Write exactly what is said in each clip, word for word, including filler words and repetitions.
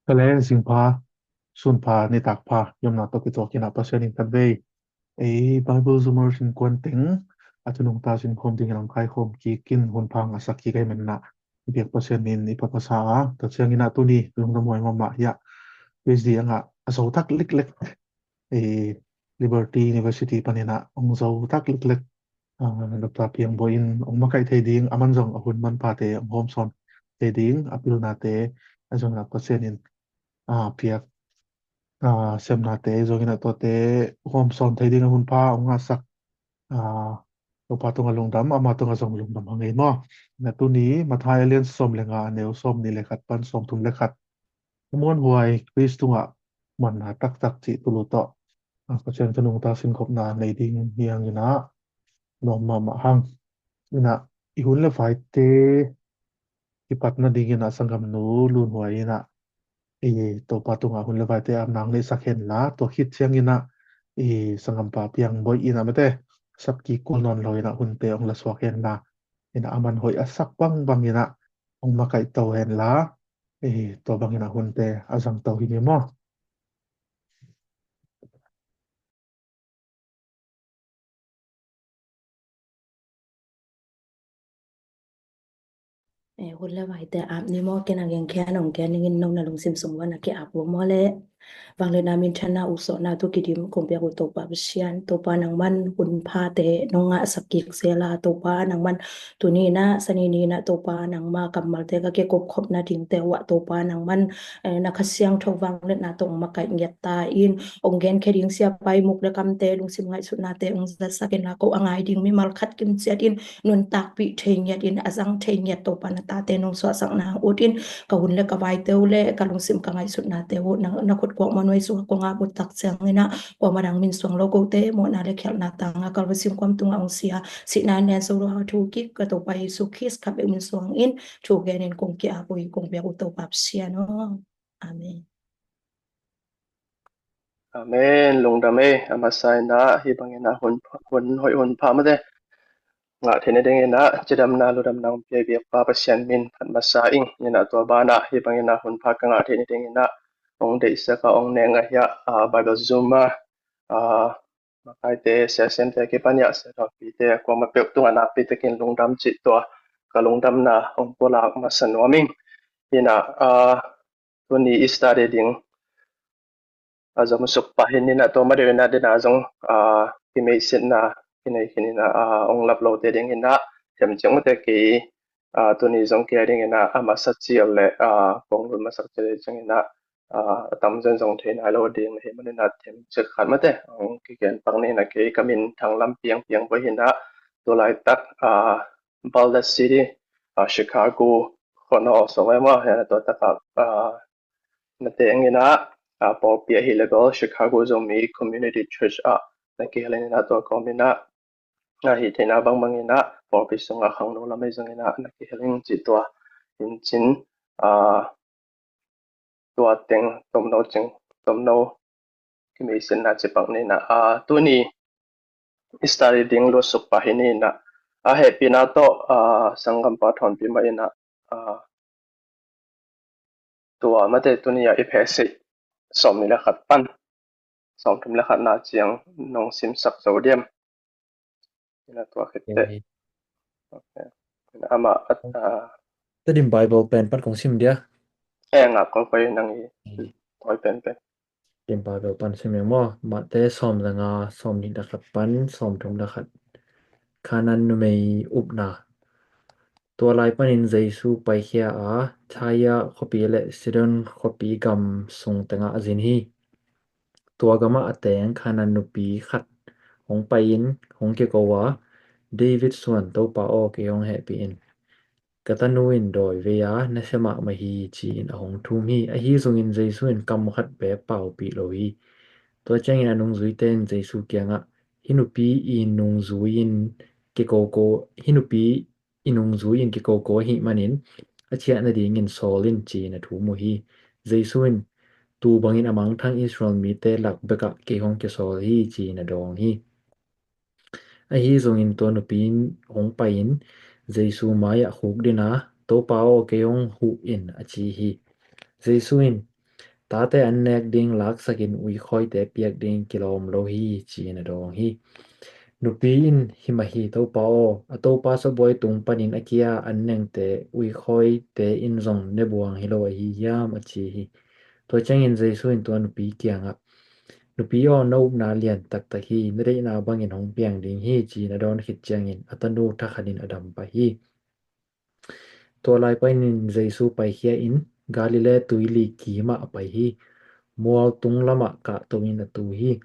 Ka le zingpha, sunpha, nitakpha, yomna tawh kituak in ah Pasian in khatvei ei Bible Zoomer innkuan teng a thunung ta sinkhawm dingin hong kaikhawm kik in hunpha hong ngahsak kik ahih manin ah i biak Pasian in i phat masa a, tua ciangin ah tuni lungdam huai mahmah hi a, PhD a ngah a zo thak leklek, ei Liberty University panin ah hong zo thak leklek, ah, Doctor Piang Bawi in hong makaih thei ding, aman zong a hun manphate hong hawmsawn thei ding, a pilnate a zong in ah Pasian in, ah, piak, ah, semnate zong in ah tuate hawmsawn thei ding a hunpha hong ngahsak, ah, Topa tungah lungdam, ama tungah zong lungdam hang ei maw. Na tuni Matthai a lian sawm le nga, a neu sawmnih le khat pan sawmthum le khat. A muanhuai Khrist tungah muanna taktak cih thulu tawh, ah, Pasian thunung ta sinkhopna nei ding hi hang in ah, nuam mahmah hang. In ah i hun le vaite kipat nadingin ah sanggamnu Lunhuai in ah i Topa tungah hun le vaite apna hong neihsak hen la, tua khit ciangin ah i sanggampa Piang Bawi in ah mate sap kik kul nawn lo in ah hunte hong lasuak hen la, in ah aman hoih a sak bangbang in ah hong makaih to hen la, i tua bangin ah hunte a zang to hi ni maw. Eh, hun le vaite ap ni maw, ken a gengkhia nong kia ningin nong na lungsim sung wan a ki ap maw le. Vangliatna, minthanna, uksawhna thu kidim kong piak uh Topa Pasian, Topa nangman hunphate nong ngahsak kik sela, Topa nangman tuni in ah, sani ni in ah, Topa nangma kammalte ka kikupkhopna dingte uh ah, Topa nangman, eh, na Kha Siangtho vangliatna tawh hong makaih ngiat ta in, hong genkhia ding siapa i muk le kamte lungsim ngaihsutnate hong zatsak in la, ko a ngai ding mimal khat kimciat in nuntakpih thei ngiat in, a zang thei ngiat Topa na tate nong suahsakna hong ut in, ka hun le ka vaite uh le ka lungsim ka ngaihsutnate uh na, na khut kuakmah nuai sungah kong ap uh tak ciangin ah, kuamah dang min suang lo, kote mawhna le khialhna tangah Kalvari singkuam tungah hong si a, sihna in lian zo lo a thu kik ka Topa Jesu Khrist khat bek min suang in thu gen in kong ki-ap uh hi, kong biak uh Topa Pasian aw. Amen. Amen. Lungdam ei. A masa in ah hih bangin ah hun, hun hoih hunpha mate ngah theih nadingin ah cidamna ludamna hong pia i biakpa Pasian min phat masa ing. In ah tua banah hih bangin ah hunpha ka ngah theih nadingin ah hong deihsak a, hong nek ngah hi a, ah, Bible Zoom a, ah, makaite, siasemte a kipan hi a, siathawpite, kuamah peuh tungah nakpi takin lungdam cih tua ka lungdamna hong pulak masa nuam ing. In ah, ah, tuni i study ding a zom suk pah hi in ah, tua ma deuh in ah, den a zong, ah, kimeisitna kinei khin in ah, ah, hong lap lote dingin ah themcik mate kei, ah, tuni zong kei a dingin ah a masa cial le, ah, kong lut masak cial ciangin ah, ah, a tamzaw in zong thei nai lo ding hi manin ah themcik khat mate hong kigen pak ni in ah, kei ka min Thang Lam Piang, Piang Bawi hi in ah, tua laitak, ah, Boulder City, ah, Chicago khua na aw sawng e maw, hi in ah tua takah, ah, na teng in ah, ah, pawlpi ahih leh bel Chicago Zomi Community Church ah na kihel in ah, tua kawm in ah, ah, hih theihna bangbang in ah pawlpi sungah khangno lam ahi zongin ah na kihel ing cih tua in cin, ah, tua teng tomno cing, tomno kimeisitna ci pak ni in ah, ah, tuni i study ding lutsuk pah hi ni in ah, a hehpihna tawh, ah, sanggampa Thawnpi mah in ah, ah, tua mate tuni a i phek sih sawmnih le khat pan sawmthum le khatna ciang nong simsak zo diam? In ah tua khit teh. Okay. Okay. In ah amah, ah, Tedim Bible pen pan kong sim dia. Eh, ngak kong koi nang i. Hmm. Koi pen pen. Tedim Bible pan sim ing maw. Mate sawm le nga, sawmnih le khat pan sawmthum le khat. Kanaan numei upna. Tua lai panin Jesu paikhia a, Tyre khuapi le Sidon khuapi gam sung tengah a zin hi. Tua gamah a teng Kanaan nupi khat hong pai-in hong kiko a, David suan Topa aw, kei hong hehpih in. Ka tanu in dawi vei a nasia mahmah hi, ci-in a hong thum hi. Ahi zongin Jesu in kam khat beek paupih lo hi. Tua ciangin a nungzuite in Jesu kiangah, hih nupi i nungzui in kikoko, hih nupi i nungzui in kikoko ahih manin a ciah nadingin sawl in, ci-in a thum uh hi. Jesu in, tu bangin a mangthang Israel mite lak bekah kei hong kisawl hi, ci-in a dawng hi. Ahi zongin tua nupi in hong pai-in Jesu mai-ah khukdin a, Topa aw, kei hong huh in, a ci hi. Jesu in, Tate an nek ding laksakin uikhawite piak ding kilawm lo hi, ci-in a dawng hi. Nupi in, "Hi mah hi, Topa aw, a topa sabuai tung panin a kia an nengte uikhawite in zong ne buang hi lo ahi hiam?" a ci hi. Tua ciangin Jesu in tua nupi kiangah, "Nupi aw, na upna lian taktak hi, na deihna bangin hong piang ding hi," ci-in a dawn khit ciangin a tanu thakhatin a dam pah hi. Tua lai panin Jesu paikhia in Galilee tuili kimah a pai hi. Mual tung lamah kahto in a tu hi.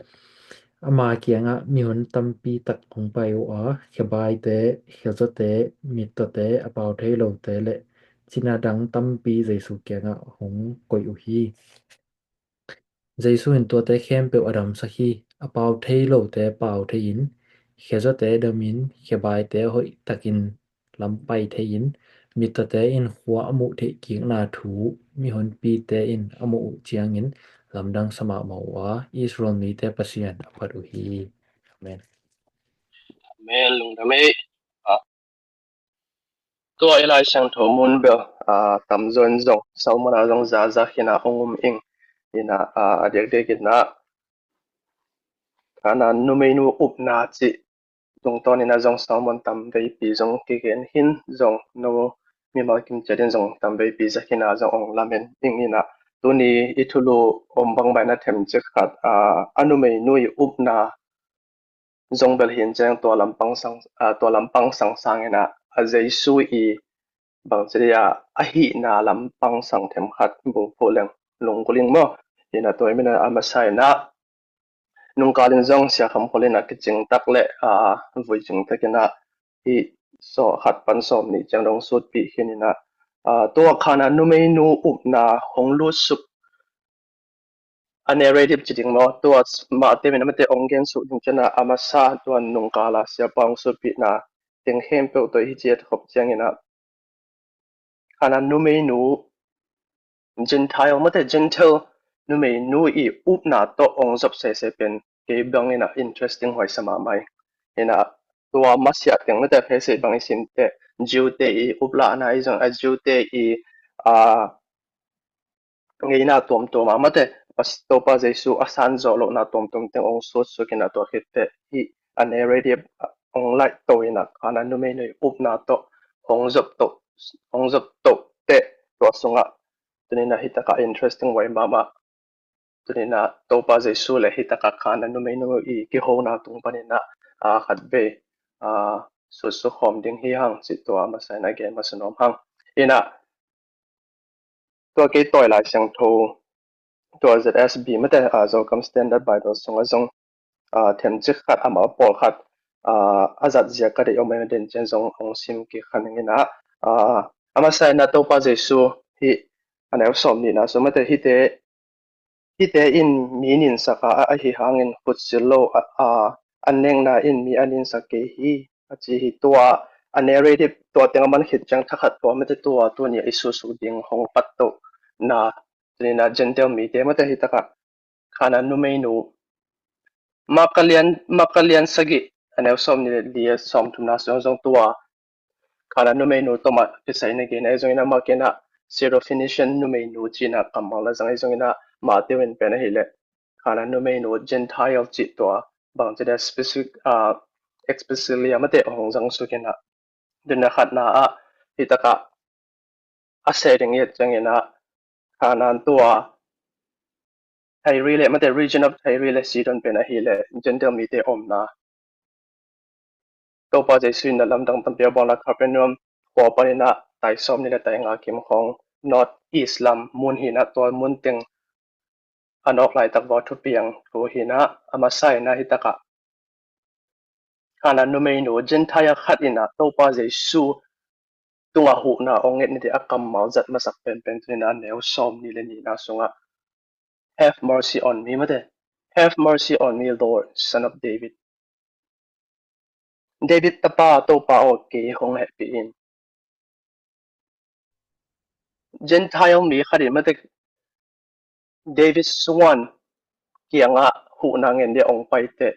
Ama kiangah mihon tampi tak hong pai uh a, khebaite, khezawte, mittawte, a pau thei lote le cina dang tampi Jesu kiangah hong koih uh hi. Jesu in tuate khempeuh a damsak hi. A pau thei lote pau thei-in, khezawte damin, khebaite hoih takin lam pai thei-in, mittawte in khua a muh theih kikna thu mihonpite in a muh uh ciangin lamdang sa mahmah uh a, Israel mite Pasian a phat uh hi. Amen. Amen. Lungdam ei. Tua i Lai Siangtho mun bel, aa, tamzaw in zong, sermon ah zong zaza khin a hong um ing. Ina, aa, a diakdiak in ah, Kanaan numeinu upna cih tungtawn in ah zong sermon tamveipi zong kigen khin, zong no mimal kim ciat in zong tamveipi za khin a zong hong lamen ing. Ina, tuni i thulu om bang mah in ah themcik khat, aa, a numeinu i upna zong bel hi in ciang tua lampang sang, aa, tua lampang sang sangin ah, a Jesu i bangci dia a hihna lampang sang themkhat bungphuh leng lunggulh ing maw? Ina, tua i min a masa in ah, nungkal in zong Sia Kham Khol in ah kicing tak le, aa, vui cing tak in ah, hih sawm khat pan sawm nih ciang dong sutpih khin in ah, aa, tua Kanaan numeinu upna hong lutsuk a narrative ci ding maw, tua Matthai in a mate ong gen suk ding ciang a, a masa tua nungkal a siapa ong sutpihna teng khempeuh tua hi ciat khop ciangin ah, Kanaan numeinu, Gentile, mate Gentile numeinu i upna tawh ong zop sese pen kei bang in ah interesting huai sa mahmah hi. Ina, tua masiah teng mate phesei bang i sim teh, Jew te i uplahna i zong, a Jew te i, a, ngeina tuamtuam a mate, Topa Jesu a san zawh lohna tuamtuam teng ong sutsuk in ah, tua khit teh hih a narrative ong laih to in ah, Kanaan numeinu i upna tawh hong zop to, hong zop to teh, tua sungah tuni in ah hih takah interesting huai mahmah. Tuni in ah Topa Jesu le hih takah Kanaan numeinu i kihona tung panin ah, aa, khatvei, aa, sutsuk khawm ding hi hang cih tua a masa in ah gen masa nuam hang. Ina, tua kei tawh i Lai Siangtho, tua Z S B mate, aa, Zogam Standard Bible sungah zong, aa, themcik khat, amau pawlkhat, aa, a zat zia ka deih om a, den ciang zong ong sim kik kha ning. Ina, aa, a masa in ah Topa Jesu hih a neu sawm nihna sung mate, hihte, hihte in mi ninsak a, a, ahi hangin khutsil lo a, a, an nekna in mi a ninsak kei hi, a ci hi. Tua a narrative tua teng a man khit ciang thakhat tua mate, tua tuni a i sutsuk ding hong pat tohna, tuni in ah Gentile mite mate, hih takah Kanaan numeinu, Marka lian, Marka lian sagih a neu sawm nih le li, a sawm thumna sung zong tua Kanaan numeinu tawh mah kisai na gen ahi zongin ah, Marka in ah Syrophoenician numeinu ci-in ah kammal a zang ahi zongin ah, Matthai in pen ahih leh Kanaan numeinu Gentile cih tua bangci dia specific, ah, explicitly a mate hong zang suk in ah, tuni in ah khatna ah hih takah a seh ding i et ciangin ah, Kanaan tua Tyre le mate, region of Tyre le Sidon pen ahih leh Gentile mite omna. Topa Jesu in ah lamdang tampi a bawl a, Capernaum khua panin ah tai sawm nih le tai nga kim khawng north east lam mun hi in ah, tua mun teng a nawk laitak vua thupiang thu hi in ah, a masa in ah hih takah Kanaan numeinu Gentile khat in ah Topa Jesu tungah huhna ong nget ni ding a kammal zat masak penpen tuni in ah a neu sawm nih le nihna sungah, "Have mercy on me," mate, "Have mercy on me, Lord, Son of David." David tapa, Topa aw, kei hong hehpih in. Gentile mi khat in mate, David suan kiangah huhna ngen dia ong pai teh,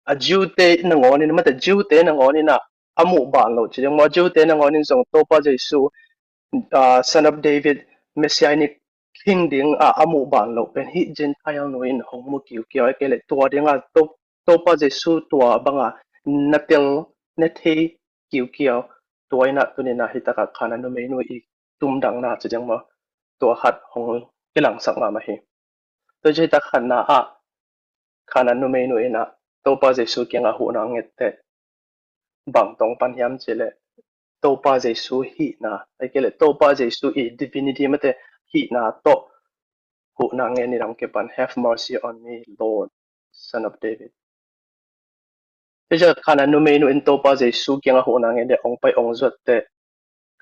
a Jew te nangawn in mate, Jew te nangawn in ah a muh ban lo ci ding maw, Jew te nangawn in zong Topa Jesu, ah, Son of David, Messianic hing ding a a muh ban loh pen hih Gentile nu in hong mu kiukiau, a kei leh tua ding a to, Topa Jesu tua bang a na tel na thei kiukiau, tua in a tuni in a hi tak a Kana numeinu i tumdangna ci ding maw, tua khat hong kilangsak mahmah hi. Tua ci hi tak khatna ah Kana numeinu in a Topa Jesu kiang a huhna nget teh bang tawh pan hiam cih leh Topa Jesu hihna, a kei leh Topa Jesu i divinity mate hihna tawh huhna ngen in a hong kipan, "Have mercy on me, Lord, Son of David." Tua ci a Kana numeinu in Topa Jesu kiang a huhna ngen in a hong pai hong zuat teh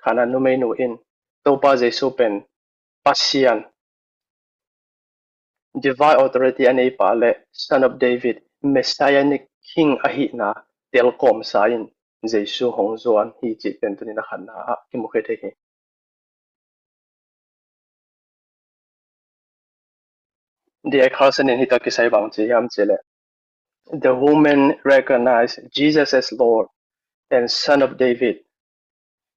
Kana numeinu in Topa Jesu pen Pasian, divine authority a nei pa leh Son of David, Messianic King ahihna telkawmsa in Jesu hong zuan hi cih pen tuni in a khatna ah kimu khia thei hi. D A Carson in hi tak kisai bang ci hiam cih leh, "The woman recognized Jesus as Lord and Son of David.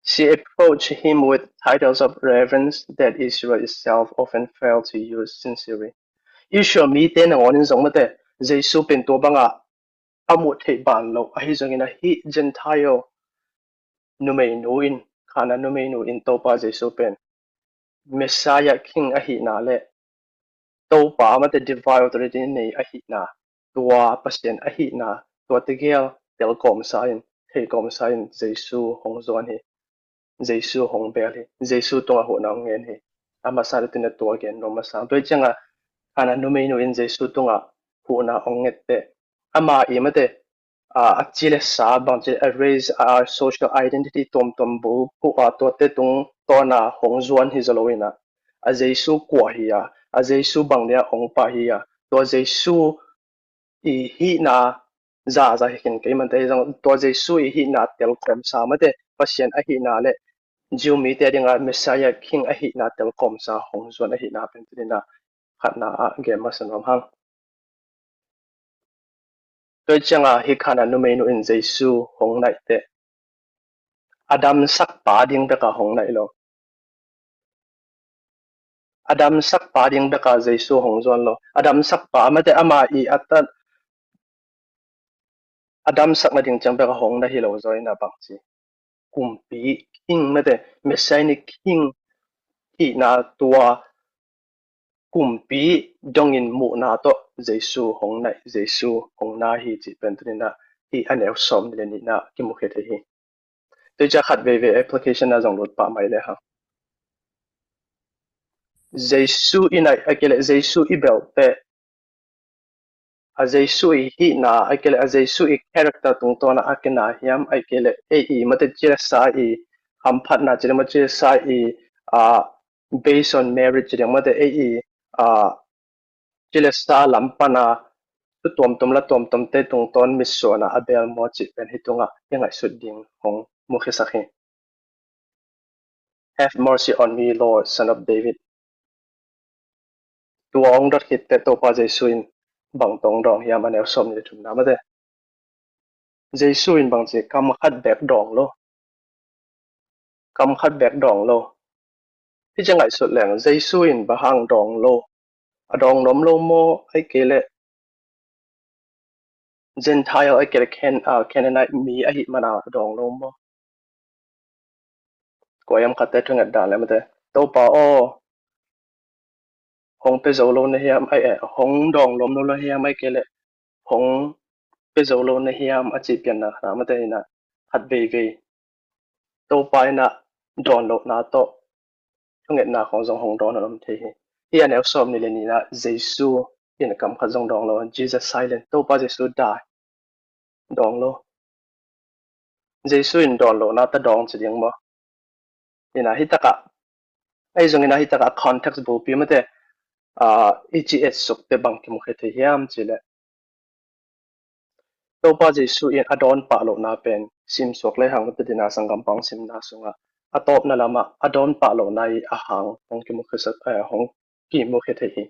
She approached him with titles of reverence that Israel itself often failed to use sincerely." Israel mite nangawn in zong mate Jesu pen tua bang a a muh theih ban loh ahi zongin a hih Gentile numeinu in, Kana numeinu in Topa Jesu pen Messiah King ahihna leh Topa mate divine authority nei ahihna, tua Pasian ahihna, tua tegel telkawmsa in, theikawmsa in Jesu hong zuan hi. Jesu hong bel hi. Jesu tungah huhna hong ngen hi. A masa tuni in a tua gen nuam a sang. Tua hi ciang a Kana numeinu in Jesu tungah huhna hong nget teh ama i mate a, a ci le sa bang ci le a race, a social identity tuamtuam bul phuh a tuate tungtawn a hong zuan hi zaw lo in a, a Jesu kua hi a, a Jesu bang dia hong pah hi a, tua Jesu i hihna zaza hi khin kei mante hi zong, tua Jesu i hihna telkawmsa mate Pasian ahihna leh Jew mite ding a Messiah King ahihna telkawmsa hong zuan ahihna pen tuni in a khatna ah gen masa nuam hang. Tua hi ciang a hih Kana numeinu in Jesu hong naih teh a damsak pa ding bek a hong naih lo. A damsak pa ding bek a Jesu hong zuan lo. A damsak pa mate ama i a tat a damsak nading ciang bek a hong naih hi lo zaw in a bang ci, kumpi King mate Messianic King hihna, tua kumpi dongin muhna tawh Jesu hong naih, Jesu hong na hi cih pen tuni in a hih a neu sawm nih le nihna kimu khia thei hi. Tua hi ciang khat veivei application a zong lut pah mai le hang. Jesu i naih a kei leh Jesu i belh teh a Jesu i hihna a kei leh a Jesu i character tungtawn a a kina hiam a kei leh ei i mate ci le sa i hamphatna ci le mate ci le sa i, a, based on merit ci le mate ei i, a, ci le sa lam pan a tu tuamtuam la tuamtuamte tungtawn mitsuan a a bel maw cih pen hih tungah i ngaihsut ding hong mukhiasak hi. "Have mercy on me, Lord, Son of David." Tua hong dot khit teh Topa Jesu in bang tawh hong dawng hiam a neu sawm nih le thumna mate. Jesu in bang ci, kam khat bek dawng lo. Kam khat bek dawng lo. Hih ciang ngaihsut leng Jesu in bang hang dawng lo. A dawng nuam lo maw, ahih kei leh Gentile ahih kei leh Can-, ah, Canaanite mi ahih man a dawng lo maw? Kua hiam khatte thunget dan le mate, "Topa aw, hong pia zo lo na hiam, ai, eh, hong dawng nuam lo na hiam, ahih kei leh hong pia zo lo na hiam?" a cih pianna khat mate in a khat veivei Topa in a dawn lohna tawh thungetna khawng zong hong dawn a om thei hi. Hih a neu sawm nih le nihna Jesu in kam khat zong dawng lo, Jesus silent, Topa Jesu dai, dawng lo. Jesu in dawn lohna tawh dawng ci ding maw? In a hih takah, ahi zongin a hih takah context bulpi mate, ah, i ci etsuk teh bang kimukhia thei hiam cih leh Topa Jesu in a dawn pah lohna pen simsuak le hang, mate, dina sanggam pang simna sungah a tawpna lamah a dawn pah lohna i a hang hong kimukhia, eh, hong kimukhia thei hi.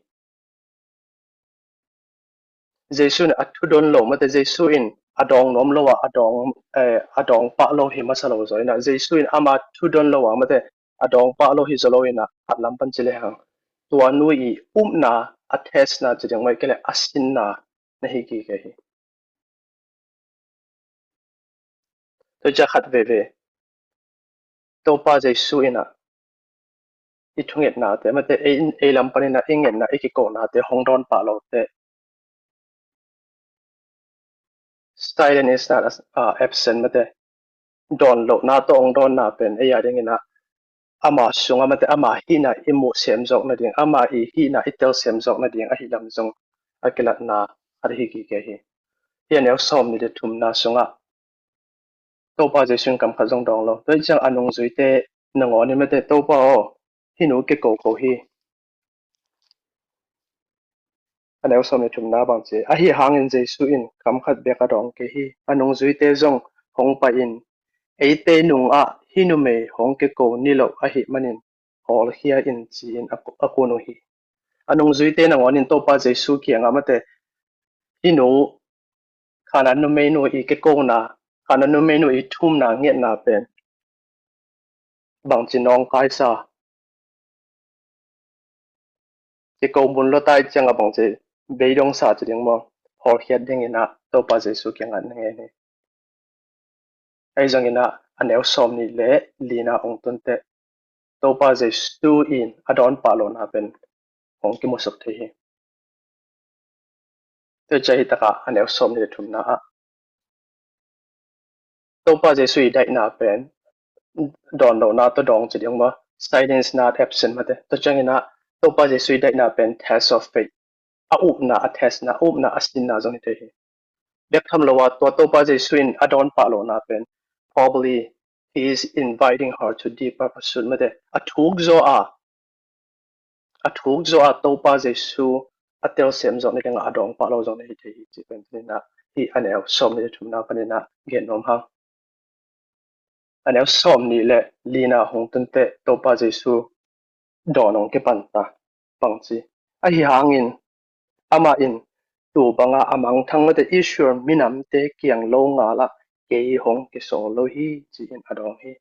Jesu in a thudon lo, mate, Jesu in a dawng nuam lo a, a dawng, eh, a dawng pah lo hi masa lo zaw in a, Jesu in ama thudon lo a, mate, a dawng pah lo hi zaw lo in a, khat lam pan ci le hang tua nu i upna a testna ci ding maw, ahih kei leh a sinna na hi kik hi. Tua ciang khat veve Topa Jesu in ah i thungetnate, mate, ei, ei lam panin ah i ngetna, i kikonate hong dawn pah lote, silence is not, uh, absent, mate, dawn lohna tawh hong dawnna pen ei a dingin ah ama sungah, mate, ama hihna i muh sem zawk nading, ama i hihna i tel sem zawk nading ahi lam zong a kilatna a hi kik hi. Hih a neu sawmnih le thumna sungah Topa Jesu in kam khat zong dawng lo. Tua hi ciang a nungzuite nangawn in, mate, Topa aw, hih nu kiko ko hi. A neu sawmnih le thumna bang ci, ahi hangin Jesu in kam khat bek a dawng kei hi. A nungzuite zong hong pai in, eite nungah hih numei hong kiko ni lo ahih manin hawlkhia in, ci-in a, a kun uh hi. A nungzuite nangawn in Topa Jesu kiangah, mate, hih nu, Khanaan numeinu i kikona, Khanaan numeinu i thumna ngetna pen bangci nawngkaisa, kiko mun lua ta i ciangah bangci beidongsa ci ding maw, hawlkhiat dingin ah Topa Jesu kiangah na ngen hi. Ahi zongin ah a neu sawmnih le lina hong tun teh Topa Jesu in a dawn pah lohna pen hong kimusuk thei hi. Tua ciang hi takah a neu sawmnih le thumna ah Topa Jesu i daihna pen dawn lohna tawh dawng ci ding maw, silence is not absent, mate. Tua ciangin ah Topa Jesu i daihna pen test of faith, a upna, a testna, a upna, a sinna zong hi thei hi. Bek tham lo ah tua Topa Jesu in a dawn pah lohna pen, probably he is inviting her to deeper pursuit, mate. A thuk zaw a, a thuk zaw a Topa Jesu a tel sem zawk nadingah a dawng pah lo zong na hi thei hi, ci pen panin ah hih a neu sawmnih le thumna panin ah gen nuam hang. A neu sawmnih le lina hong tun teh Topa Jesu dawn hong kipan ta, bangci, ahi hangin amah in, tu banga a mangthang, mate, Israel minamte kiang lo ngalah kei hong kisawl lo hi, ci-in a dawng hi.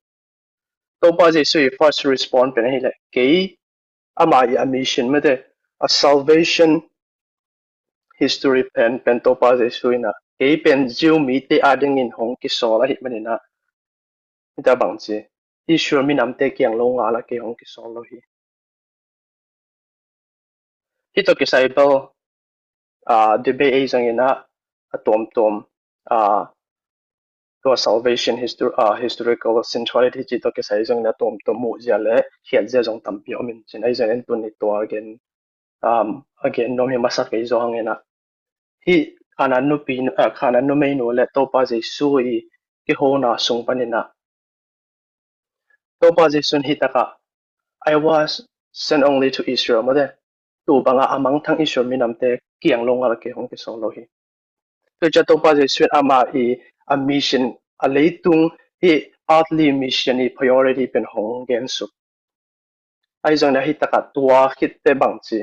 Topa Jesu i first response pen ahih leh kei, amah i a mission, mate, a salvation history pen, pen Topa Jesu in ah kei pen Jew mite a dingin hong kisawl ahih manin ah, hita bangci, Israel minamte kiang lo ngalah kei hong kisawl lo hi. Hih tawh kisai bel, ah, debate ei zongin ah a tuamtuam, ah, tua salvation histo-, ah, historical centrality cih tawh kisai zongin a tuamtuam muhzia le khiatzia zong tampi om in cin, ahi zongin tuni tua a gen, um, a gen nuam hi masa kei zaw hangin ah, hih Khanaan nupi, ah, Khanaan numeinu le Topa Jesu i kihona sung panin ah Topa Jesu in hih takah, "I was sent only to Israel," mate, tu banga a mangthang Israel minamte kiang lo ngalah kei hong kisawl lo hi. Tua ciang Topa Jesu in amah i a mission, a leitung, hih earthly mission i priority pen hong gensuk. Ahi zongin ah hih takah tua khit teh bangci,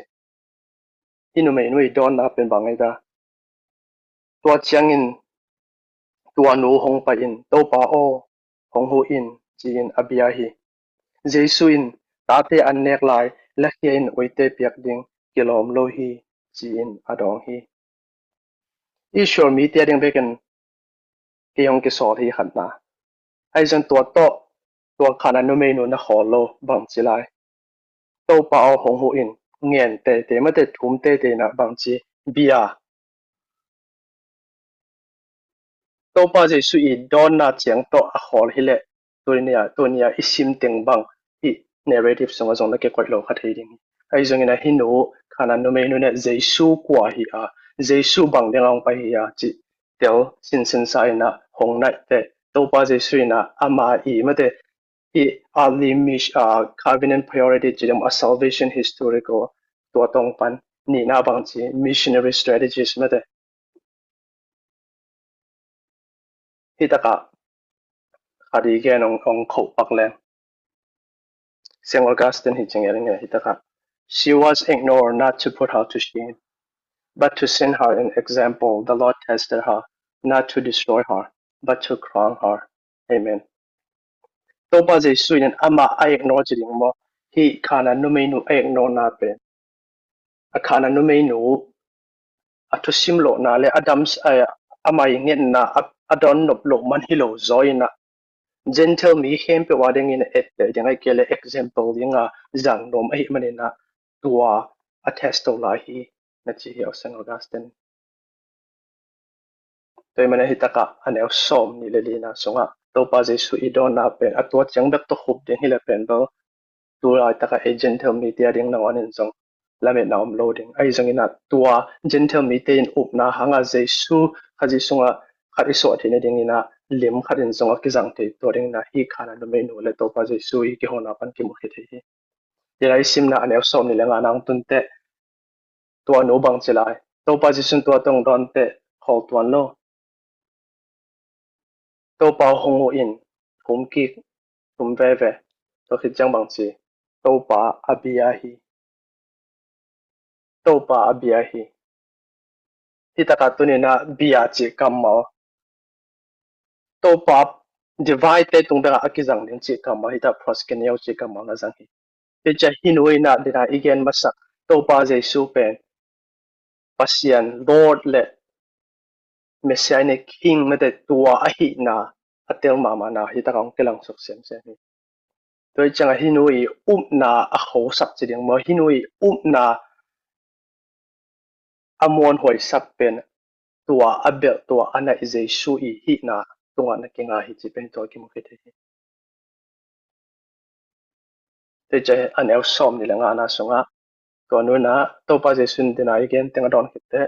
hih numeinu i dawnna pen bang ei ta? Tua ciangin tua nu hong pai in, "Topa aw, hong huh in," ci-in a bia hi. Jesu in, "Tate an nek lai lakhia in uite piak ding kilawm lo hi," ci-in a dawng hi. Israel mite a ding bekin kei hong kisawl hi, khatna. Ahi zongin tua tawh tua Khanaan numeinu na khawl lo, bangci lai? "Topa aw, hong huh in," ngen teitei, mate, thum teitei in ah bangci, bia. Topa Jesu i dawnna ciang tawh a khawl hi leh tuni a, tuni a i sim teng bang hih narrative sungah zong na kikoih lo kha thei ding hi. Ahi zongin ah hih nu, Khanaan numeinu in ah Jesu kua hi a, Jesu bang dingin hong pai hi a cih tel sinsinsa in ah hong naih teh Topa Jesu in ah ama i, mate, i earthly mis-, ah, covenant priority ci ding maw, a salvation history ko, tua tawh hong pan. Nihna bangci, missionary strategies, mate. Hih takah khat i gen hong, hong khoh pak leng. Saint Augustine hi cing ering hih takah, "She was ignored not to put her to shame, but to send her an example. The Lord tested her, not to destroy her, but to crown her." Amen. Topa Jesu in ama a ignore ci ding maw, hih Khanaan numeinu a ignore na pen a Kana numeinu a thusim lohna le a dam, a, a mai ngetna a, a dawn nop loh man hi lo zaw in ah, Gentile mi khempeuh a dingin a etteh ding ahih kei leh example ding a zang nuam ahih manin ah tua a test to lai hi na ci hi Saint Augustine. Tua ahih manin hih takah a neu sawm nih le lina sungah Topa Jesu i dawnna pen a tua ciang bek tawh khup ding hi leh pen bel tu laitakah ei Gentile mite a ding nangawn in zong lametna om lo ding. Ahi zongin ah tua Gentile mite in upna hangah Jesu Khazih sungah khat i suah theih nadingin ah lim khat in zong a kizang thei tua dingin ah hih Kana numeinu le Topa Jesu i kihona pan kimu khit thei hi. Hih lai simna a neu sawm nih le ngana hong tun teh tua nu bang ci lai. Topa Jesu in tua tawh hong dawn teh khawl tuan lo. Topa hong uh in, thum kik, thum veve. Tua khit ciang bang ci, Topa a bia hi. Topa a bia hi. Hih takah tuni-in ah bia cih kammal, Topa divine te tung bek a kizang ding cih kammal, hih takah proskuneo cih kammal na zang hi. Hih ciang hih nu in ah dena i gen masak Topa Jesu pen Pasian Lord le Messianic King mate tua ahihna a tel mahmahna hih takah hong kilangsuk semsem hi. Tua hih ciangah hih nu i upna a khosak ci ding maw, hih nu i upna a muanhuaisak pen tua a belh, tua a naih Jesu i hihna tungah na kinga hi cih pen tua kimu khit thei hi. Tua ciang a neu sawm nih le ngana sungah tua nu in ah Topa Jesu in dena i gen teng a dawn khit teh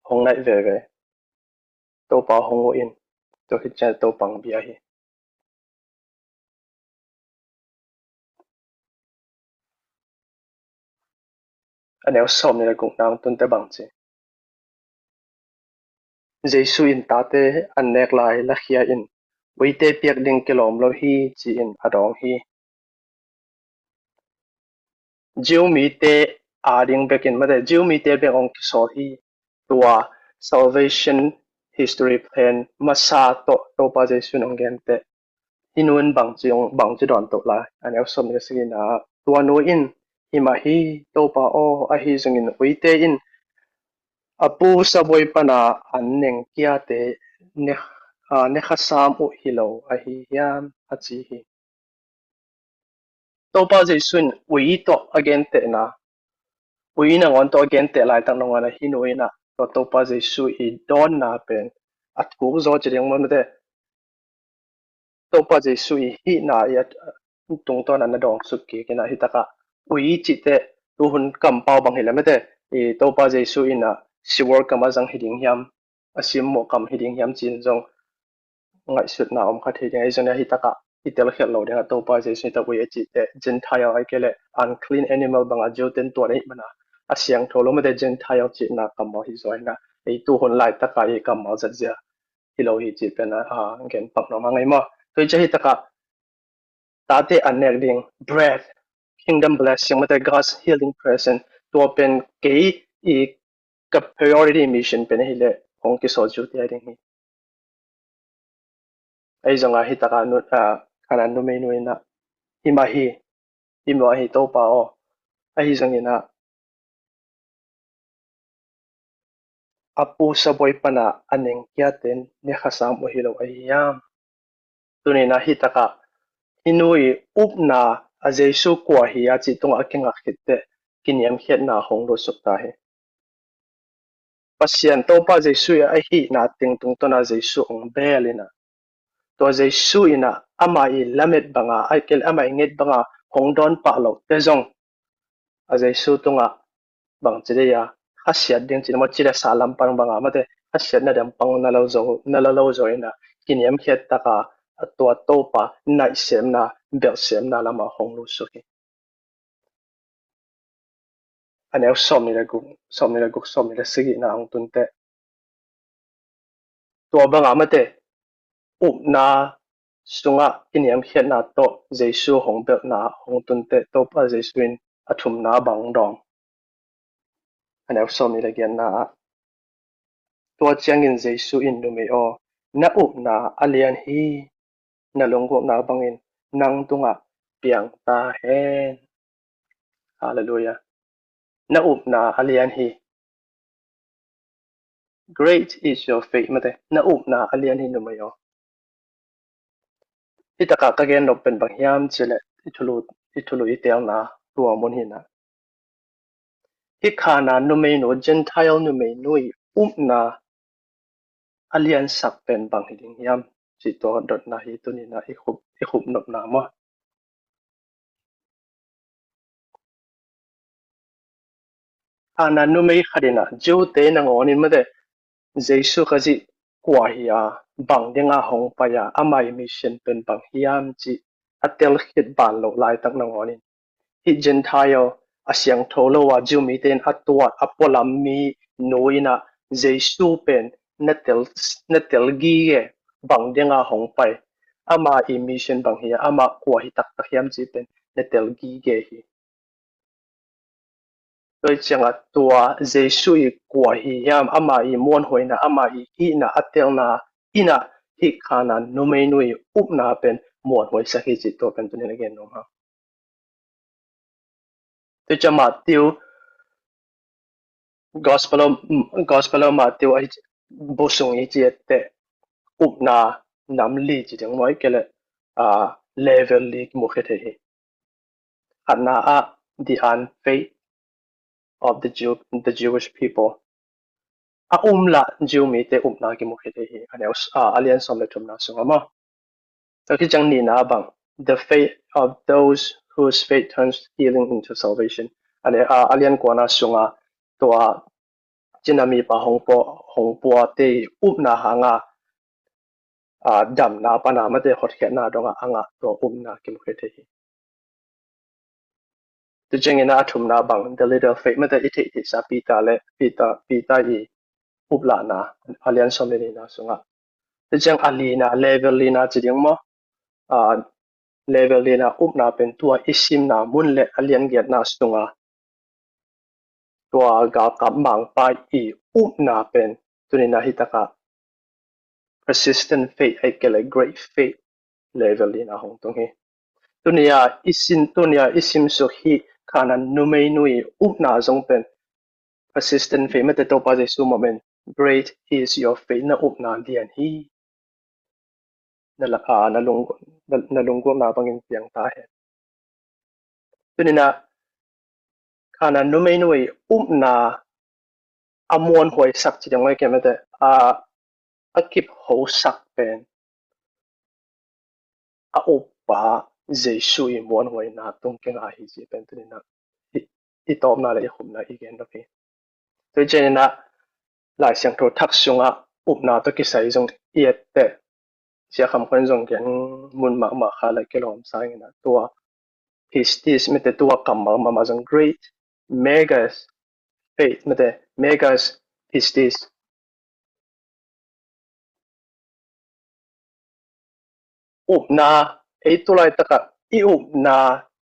hong naih veve. Topa hong uh in, tua khit ciang Topa hong bia hi. A neu sawm nih le gukna hong tun teh bang ci, Jesu in tate an nek lai lakhia in uite piak ding kilawm lo hi ci-in a dawng hi. Jew mite a ding bekin mate, Jew mite bek hong kisawl hi. Tua salvation history plan masa tawh Topa Jesu in hong gen teh hih nu in bang ci hong, bang ci dawn to lai. A neu sawm nih le sagihna, tua nu in, hi mah hi, Topa aw, ahi zongin uite in a pu sabuai pana an neng kiate ne, a, ne kha sam uh hi lo ahi hiam a ci hi. Topa Jesu in ui tawh a gentehna, ui nangawn tawh a genteh laitak nangawn ah hih nu in ah tua Topa Jesu i dawnna pen a thuk zaw ci ding maw mate, Topa Jesu i hihna i a tungtawn ah na dawngsuk kik in ah hih takah ui cih teh tuhun kampau bang hi leh mate, i Topa Jesu in ah siwar kam a zang hi ding hiam, a simmawh kam hi ding hiam ci-in zong ngaihsutna om kha thei ding. Ahi zongin ah hih takah i telkhialh loh dingah Topa Jesu in hih tak ui a cih teh Gentile ahih kei leh unclean animal bang a Jew ten tuan ahih manin ah a siangtho lo mate Gentile cihna kammal hi zaw in ah ei tuhun laitakah i kammal zatzia hi lo hi cih pen a, a, gen pak nuam a ngei maw. Tua hih ciang hih takah tate an nek ding, bread, kingdom blessing mate God's healing presence, tua pen kei i ka priority mission pen ahi leh hong kisawl ciu te a ding hi. Ahi zongah hih takah nu, a, Kana numeinu in ah hi mah hi, hi mah hi Topa aw, ahi zongin ah a pu sabuai pana a neng kiate ne kha sam uh hi lo ahi hiam. Tuni-in ah hih takah hih nu i upna a Jesu kua hi a cih tungah a kingak khit teh kiniamkhiatna hong lutsuk ta hi. Pasian Topa Jesu i a hihna teng tungtawn ah Jesu hong bel in ah tua Jesu in ah ama i lamet banga, ahih kei leh ama i nget banga hong dawn pah loh te zong a Jesu tungah bang ci dei a, khasiat ding ci dei maw, ci le sa lam pan banga mate, khasiatna dang pan na lo zo, na lo lo zaw in ah kiniamkhiat taka a tua Topa naihsemna, belhsemna lamah hong lutsuk hi. A neu sawm nih le guk, sawm nih le guk, sawm nih le sagihna hong tun teh tua banga mate, upna sungah kiniamkhiatna tawh Jesu hong belhna hong tun teh Topa Jesu in a thumna bang dawng. A neu sawm nih le giatna ah, tua ciangin Jesu in, numei aw, na upna a lian hi, na lunggulhna bangin nang tungah piang ta hen. Halleluiah. Na upna a lian hi. Great is your faith, mate. Na upna a lian hi, numei aw. Hi takah ka gen nop pen bang hiam cih leh i thulu, i thulu i teelna tua mun hi na. Hi Khanaan numeinu, Gentile numeinu i upna a liansak pen bang hi ding hiam cih tua dotna hi tuni na i khup, i khup nopna maw. Khanaan numei khat in ah Jew-te nangawn in, mate, Jesu Khazih kua hi a, bang ding a hong pai a, ama i mission pen bang hiam cih a tel khit ban loh laitak nangawn in, hih Gentile, a siangtho lo a Jew mite in a tuat, a pualam minu in ah Jesu pen na tel, na tel gige, bang ding a hong pai, ama i mission bang hi a, ama kua hi taktak hiam cih pen na tel gige hi. Tua ciangah tua Jesu i kua hi hiam, ama i muanhuaina, ama i hihna a telna in ah hih Khanaan numeinu i upna pen muanhuaisak hi cih tua pen tuni na gen nuam hang. Tua ciang Matthew, Gospel of, Gospel of Matthew a, bu sung i ci etteh upna nam li ci ding maw, ahih kei leh, ah, level li kimu khia thei hi. Khatna ah the unfaith of the Jew, the Jewish people. A um lah Jew mite upna kimu khia thei hi. A neu, ah, a lian sawm le thumna sungah maw. Tua khit ciang nihna bang, the faith of those whose faith turns healing into salvation. A lian, ah, a lian kuana sungah tua Cina mipa hong pua, hong puate i upna hangah, ah, damna pana, mate, hotkhiatna dongah a ngah tua upna kimu khia thei hi. Tua ciangin a thumna bang, the little faith, mate, i theih theihsa Peter le, Peter, Peter i uplahna, a lian sawm le nihna sungah. Tua ciang a lina, level lina ci ding maw. Ah, level lina upna pen tua i simna mun le a lian giatna sungah tua galkap mangpa i upna pen tuni na hi takah persistent faith, ahih kei leh great faith level lina hong tung hi. Tuni a i sim, tuni a i simsuk hih Khanaan numeinu i upna zong pen persistent faith, mate, Topa Jesu mah pen, great is your faith, na upna lian hi. Na la, ah, na lung, na, na lunggulhna bangin piang ta hen. Tuni na Khanaan numeinu i upna a muanhuaisak ci ding maw, ahih kei leh, mate, a, a kiphosak pen a uppa Jesu i muanhuaina tung kinga hi cih pen tuni na i, i tawpna le i khupna i gen nop hi. Tua ciangin a Lai Siangtho Thak sungah upna tawh kisai zong i etteh, Sia Kham Khuan zong gen mun mahmah kha le kilawm sangin a tua pistis, mate, tua kammal mahmah zong great, megas faith, mate, megas pistis. Upna, ei tu laitakah i upna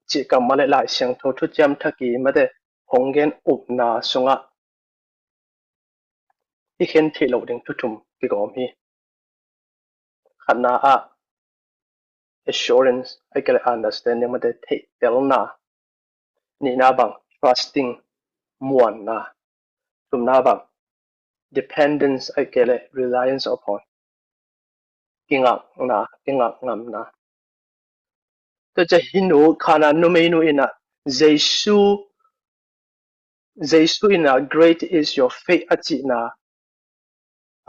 cih kammal le Lai Siangtho Thuciam Thak i, mate, hong gen upna sungah i khen theih loh ding thu thum kigawm hi. Khatna ah assurance, ahih kei leh understanding, mate, theihtelna. Nihna bang, trusting, muanna. Thumna bang, dependence, ahih kei leh reliance upon, kingakna, kingak ngamna. Tua ciang hih nu, Khanaan numeinu in ah Jesu, Jesu in ah great is your faith a cihna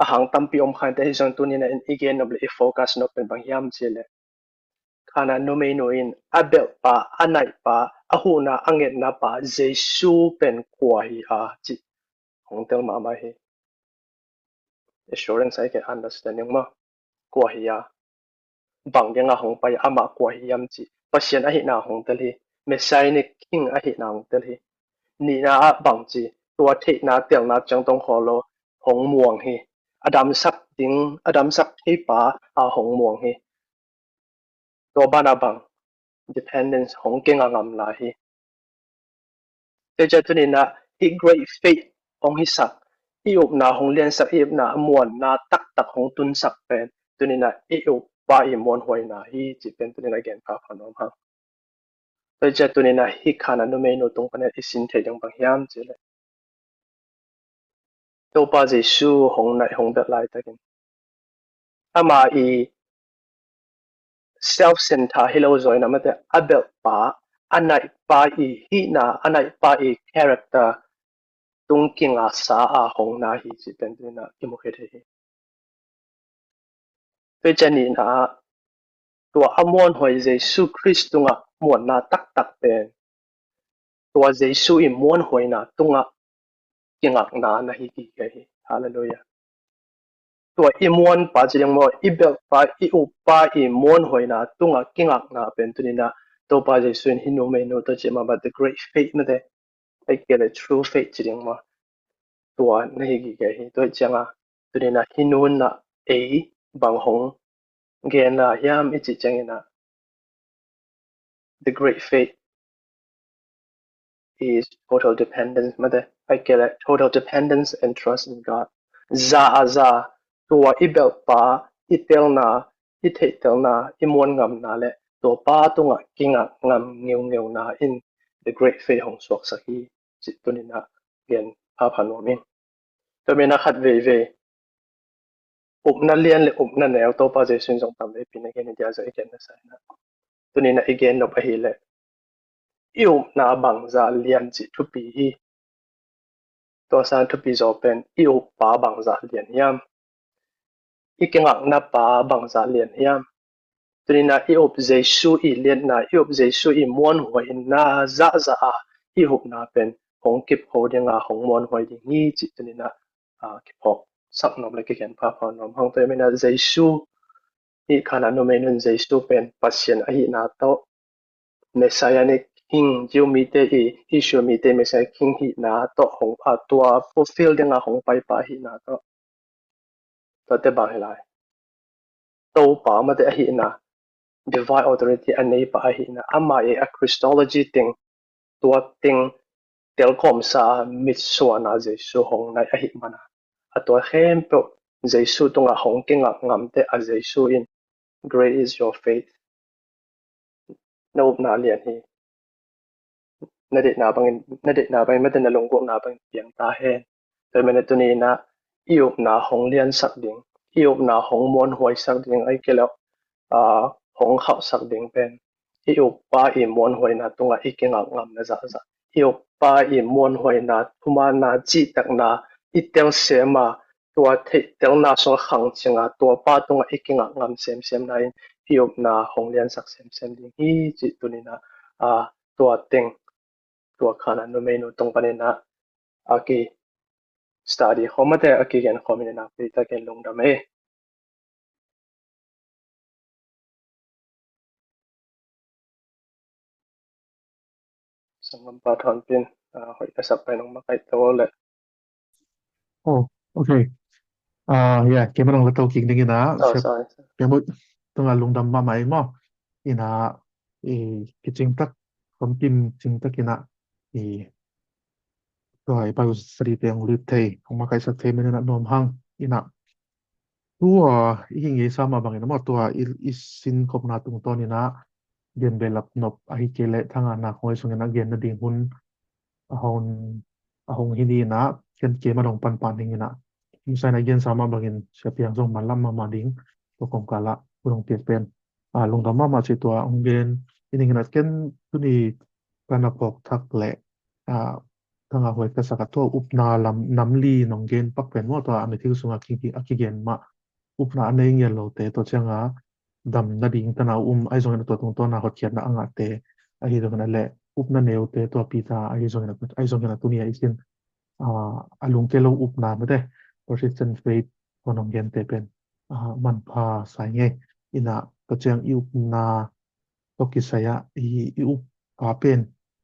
a hang tampi om kha inteh, ahi zong tuni na in i gen nop le i focus nop pen bang hiam cih leh Khanaan numeinu in a belhpa, a naihpa, a huhna, a ngetnapa Jesu pen kua hi a cih hong tel mahmah hi. Assurance, ahih kei leh understanding maw. Kua hi a, bang ding a hong pai, amah kua hi hiam cih Pasian ahihna hong tel hi. Messianic King ahihna hong tel hi. Nihna ah bang ci, tua theihna telna ciang tong khawl lo, hong muang hi. A damsak ding, a damsak theipa a hong muang hi. Tua banah bang, dependence, hong kinga ngam lai hi. Tua ciang tuni na i great faith hong hisak, i upna hong liansak, i upna a muanna taktak hong tunsak pen tuni na i uppa i muanhuaina hi cih pen tuni na gen pha pha nuam hang. Tua ciang tuni-in ah hih khan a numeinu tung panin i sin theih ding bang hiam cih leh, Topa Jesu hong naih hong belh laitakin ama i self-centre hi lo zaw in ah, mate, a belhpa, a naihpa i hihna, a naihpa i character tung kingaksa a hong na hi cih pen tuni-in ah i mu khit hi. Tua ciang nihna ah, tua a muanhuai Jesu Khrist tungah muanna taktak pen tua Jesu i muanhuaina tungah kingakna na hi kik hi. Halleluiah. Tua i muanpa ci ding maw, i belhpa, i uppa i muanhuaina tungah kingakna pen tuni-in ah Topa Jesu in hih numeinu tawh cih mah bang, the great faith, mate, ahih kei leh true faith ci ding maw, tua na hi kik hi. Tua ciangin tuni-in ah hih nu'n ah ei bang hong gen lai hiam i cih ciangin ah, the great faith is total dependence, mate, ahih kei leh total dependence and trust in God. Za a za, tua i belhpa, i telna, i theihtelna, i muan ngamna leh tua pa tungah kingak ngam ngeungeuna in the great faith hong suaksak hi cih tuni-in ah gen phapha nuam ing. Tua manin ah khat veivei upna lian leh upna neu Topa Jesu in zong tam veipi na gen hi, tua zong i gen na sa in ah, tuni-in ah i gen nop ahih leh, i upna bangzah lian cih thupi hi. Tua sang thupi zaw pen i uppa bangzah lian hiam, i kingakna pa bangzah lian hiam. Tuni-in ah i up Jesu i lianna, i up Jesu i muanhuaina zahzah a i upna pen hong kipho ding a, hong muanhuai ding hi cih tuni-in ah, ah, kiphawksak nuam leh kigen phapha nuam hang. Tua manin ah Jesu, hih khan a numeinu'n Jesu pen Pasian ahihna tawh, Messianic King, Jew mite i, Israel mite Messianic King hihna tawh hong, ah, tua fulfill ding a hong paipa ahihna tawh, tuate bang hi lai, Topa, mate, ahihna, divine authority a neipa ahihna, ama i a Christology teng, tua teng telkhawmsa a mitsuanna Jesu hong naih ahih manin ah, a tua khempeuh Jesu tungah hong kingak ngamte a Jesu in, "Great is your faith." Na upna lian hi. Na deihna bangin, na deihna bangin, mate, na lunggulhna bangin piang ta hen. Tua manin ah tuni-in ah i upna hong liansak ding, i upna hong muanhuaisak ding, ahih kei leh, ah, hong khauhsak ding pen i uppa i muanhuaina tungah i kingak ngamna zahzah, i uppa i muanhuaina, thumanna, cihtakna, i tel sem a, tua theihtelna sungah khangcing a, tua pa tungah i kingak ngam semsemna in i upna hong liansak semsem ding hi cih tuni-in ah, ah, tua teng, tua khan a numeinu tung panin ah a ki study khawm, mate, a kigen khawm in ah, nakpi takin lungdam ei. Sanggampa Thon Pin, ah, hoih ka sak pen hong makaih to leh. Oh, okay. Ah, ya, keimah nong la to kik ding in ah, oh, siap, sorry, sorry. Keimah tungah lungdam mahmah ei maw. In ah, i, kicing tak, khawm kim cing tak in ah, i, tua i Bible study te hong lut thei, hong makaihsak thei manin ah nuam hang. In ah, tua i kingeisa mah bangin ah maw, tua i, i sin khopna tungtawn in ah, gen behlap nop ahih kei leh thangahna khawng ahi zongin ah gen nading hun a hong, a hong hi ni in ah, ken keimah nong panpih ding in ah, hong sa in ah, gensa mah bangin Sia Piang zong manlam mahmah ding, tua kawmkal ah hun hong piak pen, ah, lungdam mahmah cih tua hong gen i ning in ah, ken tuni ka na phawk thak leh, ah, thangah huai ka sak a, tua upna lam, nam li nong gen pak pen maw, tua a methil sungah ki, a kigen mah, upna a nei ngiat lote, tua ciangin a dam nading tan a um, ahi zongin a tua tungtawn a hotkhiatna a ngahte, ahi zongin a leh upna neute, tua Peter ahi zongin a, ahi zongin a tuni a i sin, ah, a lungke lo upna mate, persistent faith, tua nong gente pen, ah, manpha sa ing ei. In ah tua ciang i upna tawh kisai ah i, i uppa pen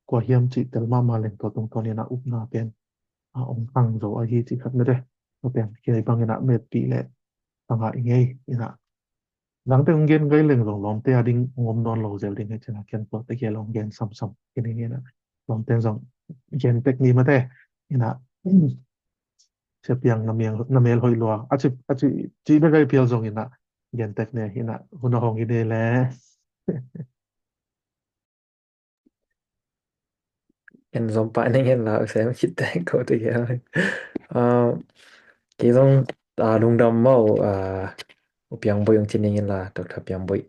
kua hiam cih tel mahmah leng, tua tungtawn in ah upna pen, ah, hong khang zo ahi cih khat mate. Tua pen kei bangin ah metpih leh a ngah ing ei. In ah dangte hong gen gai leng zong lawmte a ding hong om nawn lo zel ding hi ci-in ah ken tuate gel hong gen samsam kei ning. In ah lawmte zong gen tek ni mate. In ah Sia Piang na mel, na mel hoih lua a ci, a ci, ci bek a i pial zongin ah gen tek ni. In ah hun a hong hi ni leh. En zom pah ning hen la, u sem khit teh ko te gel. Ah, kei zong, ah, lungdam maw, ah, u Piang Boih ong ci ning hen la, Doctor Piang Boih.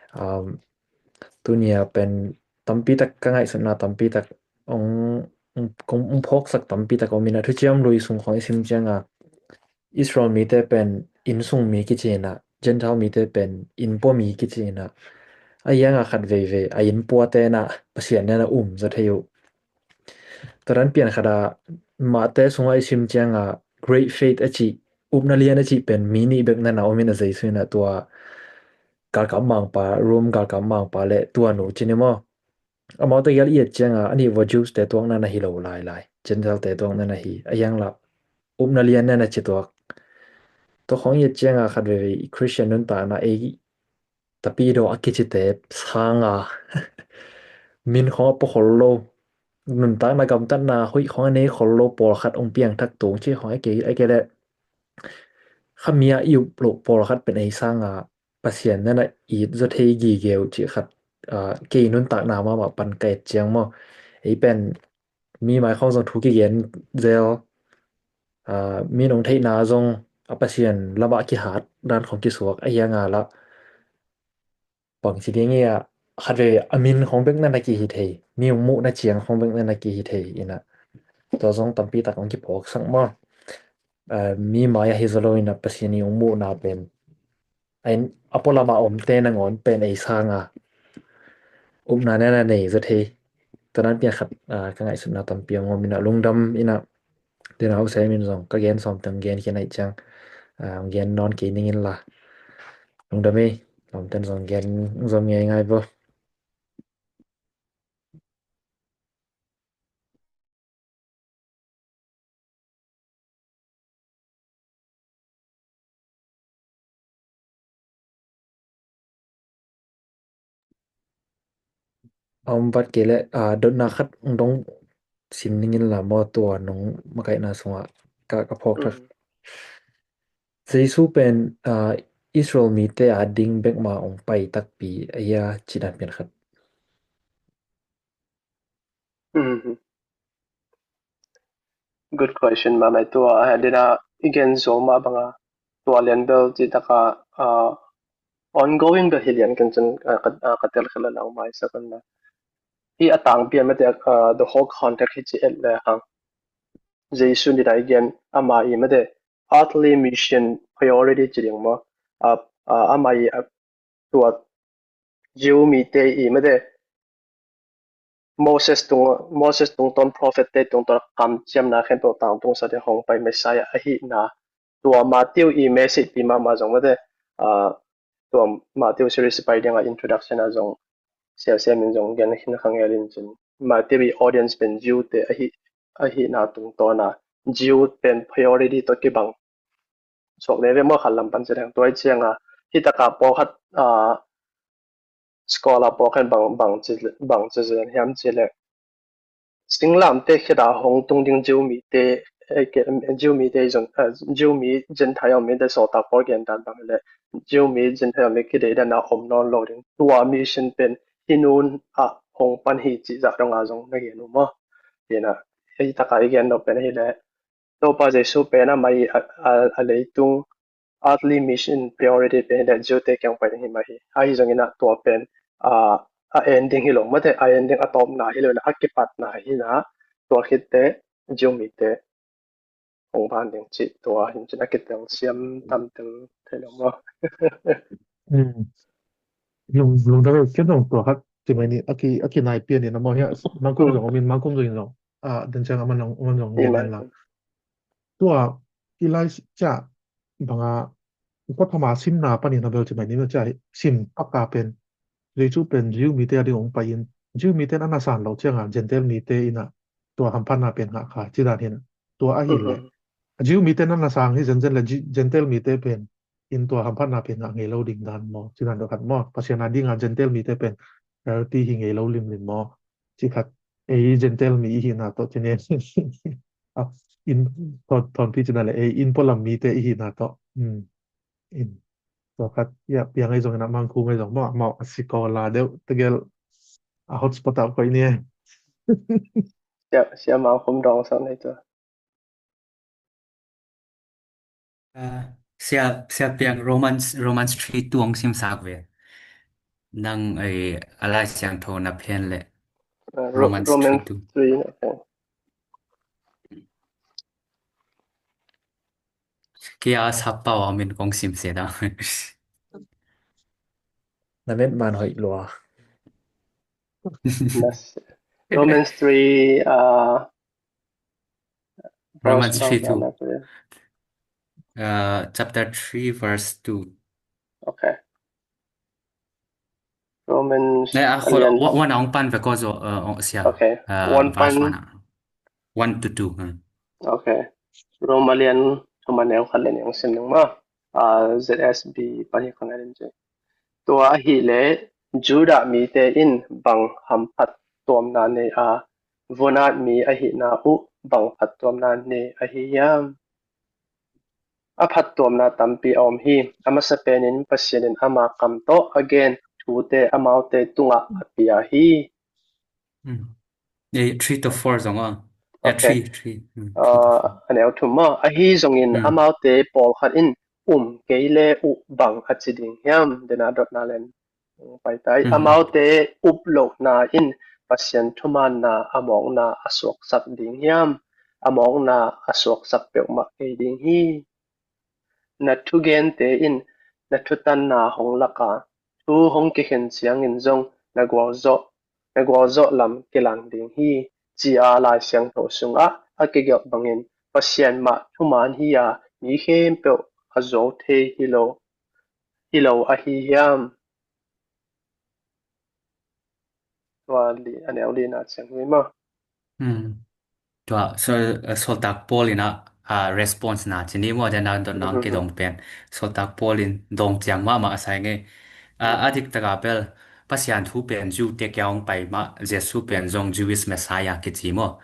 Um, tuni a pen tampi tak ka ngaihsutna tampi tak ong, ong, ong phawksak tampi tak om in a, Thuciam Lui sung khawng i sim ciang a, Israel mite pen innsung mi kici in a, Gentile mite pen innpua mi kici in a, a hiang a khat veivei a innpuate in a Pasian in a um zaw thei uh. Tua dan pian khat a, Mate sung a i sim ciang a, great faith a cih, upna lian a cih pen mi nih bek na na om in a, Jesu in a tua galkap mangpa, Rome galkap mangpa le tua nu ci ni maw. Amaute gel i et ciang a, a nih vua Jews te tuak na na hi lo lailai, Gentile te tuak na na hi, a hiang la upna lian na na ci tuak. Tua khawng i et ciang a, khat veivei Christian nuntakna ei tapidaw a kicite sang a, min khawng a pua khol lo, nuntakna gamtatna hoih khawng a nei khol lo pawlkhat ong piangthak tung ci khawng a kei, a kei le kha mi a i up loh pawlkhat pen ei sang a, Pasian na na it zaw thei gige uh ci khat, ah, kei nuntakna mahmah pan ka et ciang maw. Ei pen mi mai khawng zong thu kigen zel, ah, mi nong theihna zong a Pasian lamah kihat dan khawng kisuak a hiang a la. Bang ci ding i a, khat vei a min khawng bek na na kihi thei, mi ong muhna ciang khawng bek na na kihi thei in a, tua zong tampi tak ong kiphawksak maw. Ah, mi mai a hi zaw lo in a, Pasian i ong muhna pen a in a pualam a omte nangawn pen ei sang a, upna na na nei zaw thei. Tua dan pian khat, ah, ka ngaihsutna tampi ong om in a, lungdam in a, tua na u sem in zong ka gen sawm teng gen khin a i ciang, ah, gen nawn kei ning hen la. Lungdam ei, lawmten zong gen zom ngei ngai bo. A om vat kei le, ah, dotna khat ong dong sim ning hen la maw, tua nong makaihna sungah ka, ka phawk thak. Mm. Jesu pen, ah, Israel mite a ding bek ma ong pai takpi a hia ci dan pian khat. Mhm. Good question, mahmah. Tua a dina i gen zo mah banga tua lian bel ci taka, ah, ongoing bel hi lian ken cun, ah, ka, ah, ka tel khel a lang mai sa kan na. Hi a tang pian mate, ah, the whole context hi ci et le hang. Jesu ni dai gen ama i mate earthly mission priority ci ding maw. Ah, ah, ama i, ah, tua Jew mite i mate Moses tung, Moses tungtawn prophet te tungtawn kamciamna khempeuh tangtung sa te hong pai Messiah ahihna. Tua Matthew i message pi mahmah zong mate, ah, tua Matthew series pai ding a introduction a zong siasia min zong gen khin kha ngel in cin. Matthew i audience pen Jew te ahi, ahihna tungtawn a Jew pen priority tawh kibang suak veve maw khat lam pan ci ding. Tua i ciang a hi taka pawlkhat, ah, scholar pawlkhat bang, bang ci, bang ci zen hiam ci le singlamteh khit a hong tung ding Jew mite, eh, ke, Jew mite zong, eh, Jew mi Gentile mite sawltak pawl gen dan bang le Jew mi Gentile mi kidei dan a om nawn lo ding tua mission pen hi nun a hong pan hi cih zah dong a zong na gen uh maw. Hi na, hi taka i gen nop pen hi le Topa Jesu pen ama i a, a, a leitung earthly mission priority pen hi le Jew te kiang pai ding hi mah hi. Ahi zongin a tua pen, a, a ending hi lo mate, a ending a tawpna hi lo in a kipatna hi na, tua khit te Jew mite hong ban ding cih tua hin cin a kiteng siam tam teng thei lo maw. Hmm. Lung, lungdam ei, ken zong tua khat ci mai ni, a ki, a kinai pian in a maw hia, mangkum zong om in, mangkum zong in zong, ah, den ciang a man zong, a man zong gen in la. Tua, i lai cia, banga, kua thama simna panin a bel ci mai ni, cia, sim paka pen, Jesu pen Jew mite a ding ong pai in, Jew mite na na san lo ciang a, Gentile mite in a, tua hamphatna pen ngah kha, ci dan hin, tua ahi le. Jew mite na na sang hi zenzen le Gentile mite pen, in tua hamphatna pen ngah ngei lo ding dan maw, ci dan deuh khat maw, Pasian a ding a Gentile mite pen, priority hi ngei lo limlim maw, ci khat, ei Gentile mi i hihna tawh ci nen. A, in, thawn, thawnpi ci dan le, ei in pualam mite i hihna tawh. Hmm. In, tua khat, ya, piang ei zong in a mangkhum ei zong maw, maw, a sikola deuh, tegel, a hotspot a koih ni ei. Sia, Sia Mang Khum dawng sak nei tua. Ah, Sia, Sia Piang, Romans, Romans three two hong simsak ve. Nang, eh, a Lai Siangtho na phen le. Ah, Ro-, Romans Romans three two. Three, okay. Kei a sap pau a min kong sim se da. Na met man hoih lua. Nas-, Romans three, uh, Romans verse three two. Bang, bang, bang. Uh, chapter three, verse two. Okay. Romans. Ne, ah, khol, a lian. One, one a hong pan ve ko zo, uh, ong sia. Okay. Uh, one verse pan. One a. One to two. Hmm. Okay. Roma lian thum a neu khat le nih hong sim ning maw. Uh, Z S B pan hi ka ngai den ci. Tua ahih leh Judah mite in bang hamphat tuamna nei a, vunat mi ahihna uh bang phattuamna nei ahi hiam? A phattuamna tampi a om hi. A masa penin Pasian in ama kam tawh a gen thute amaute tungah a pia hi. Hmm. Eh, three to four zong ah. Eh, okay. Three, three. Hmm, three to four. Ah, a neu thum maw. Ahi zongin, hmm, amaute pawlkhat in um kei le uh bang a ci ding hiam? Dena dotna len. Pai tai. Mhm. Amaute up lohna in Pasian thumaanna a mawkna a suaksak ding hiam? A mawkna a suaksak peuhmah kei ding hi. Na thugente in na thutanna hong lak a, thu hong kikhen ciangin zong na gualzawh, na gualzawh lam kilang ding hi, ci-a Lai Siangtho sungah a kigelh bangin Pasian mah thumaan hi-a mi khempeuh a zo thei hi lo, hi lo ahi hiam? Tua li, a neu lina ciang hi maw. Hmm. Tua, so, uh, Sawltak Paul in a, uh, response na ci ni maw, dena dotna hong kidong pen. Sawltak Paul in dong ciang mahmah a sai ngei. Uh, a dik taka bel, Pasian thu pen Jew te kia hong pai mah, Jesu pen zong Jewish Messiah kici maw.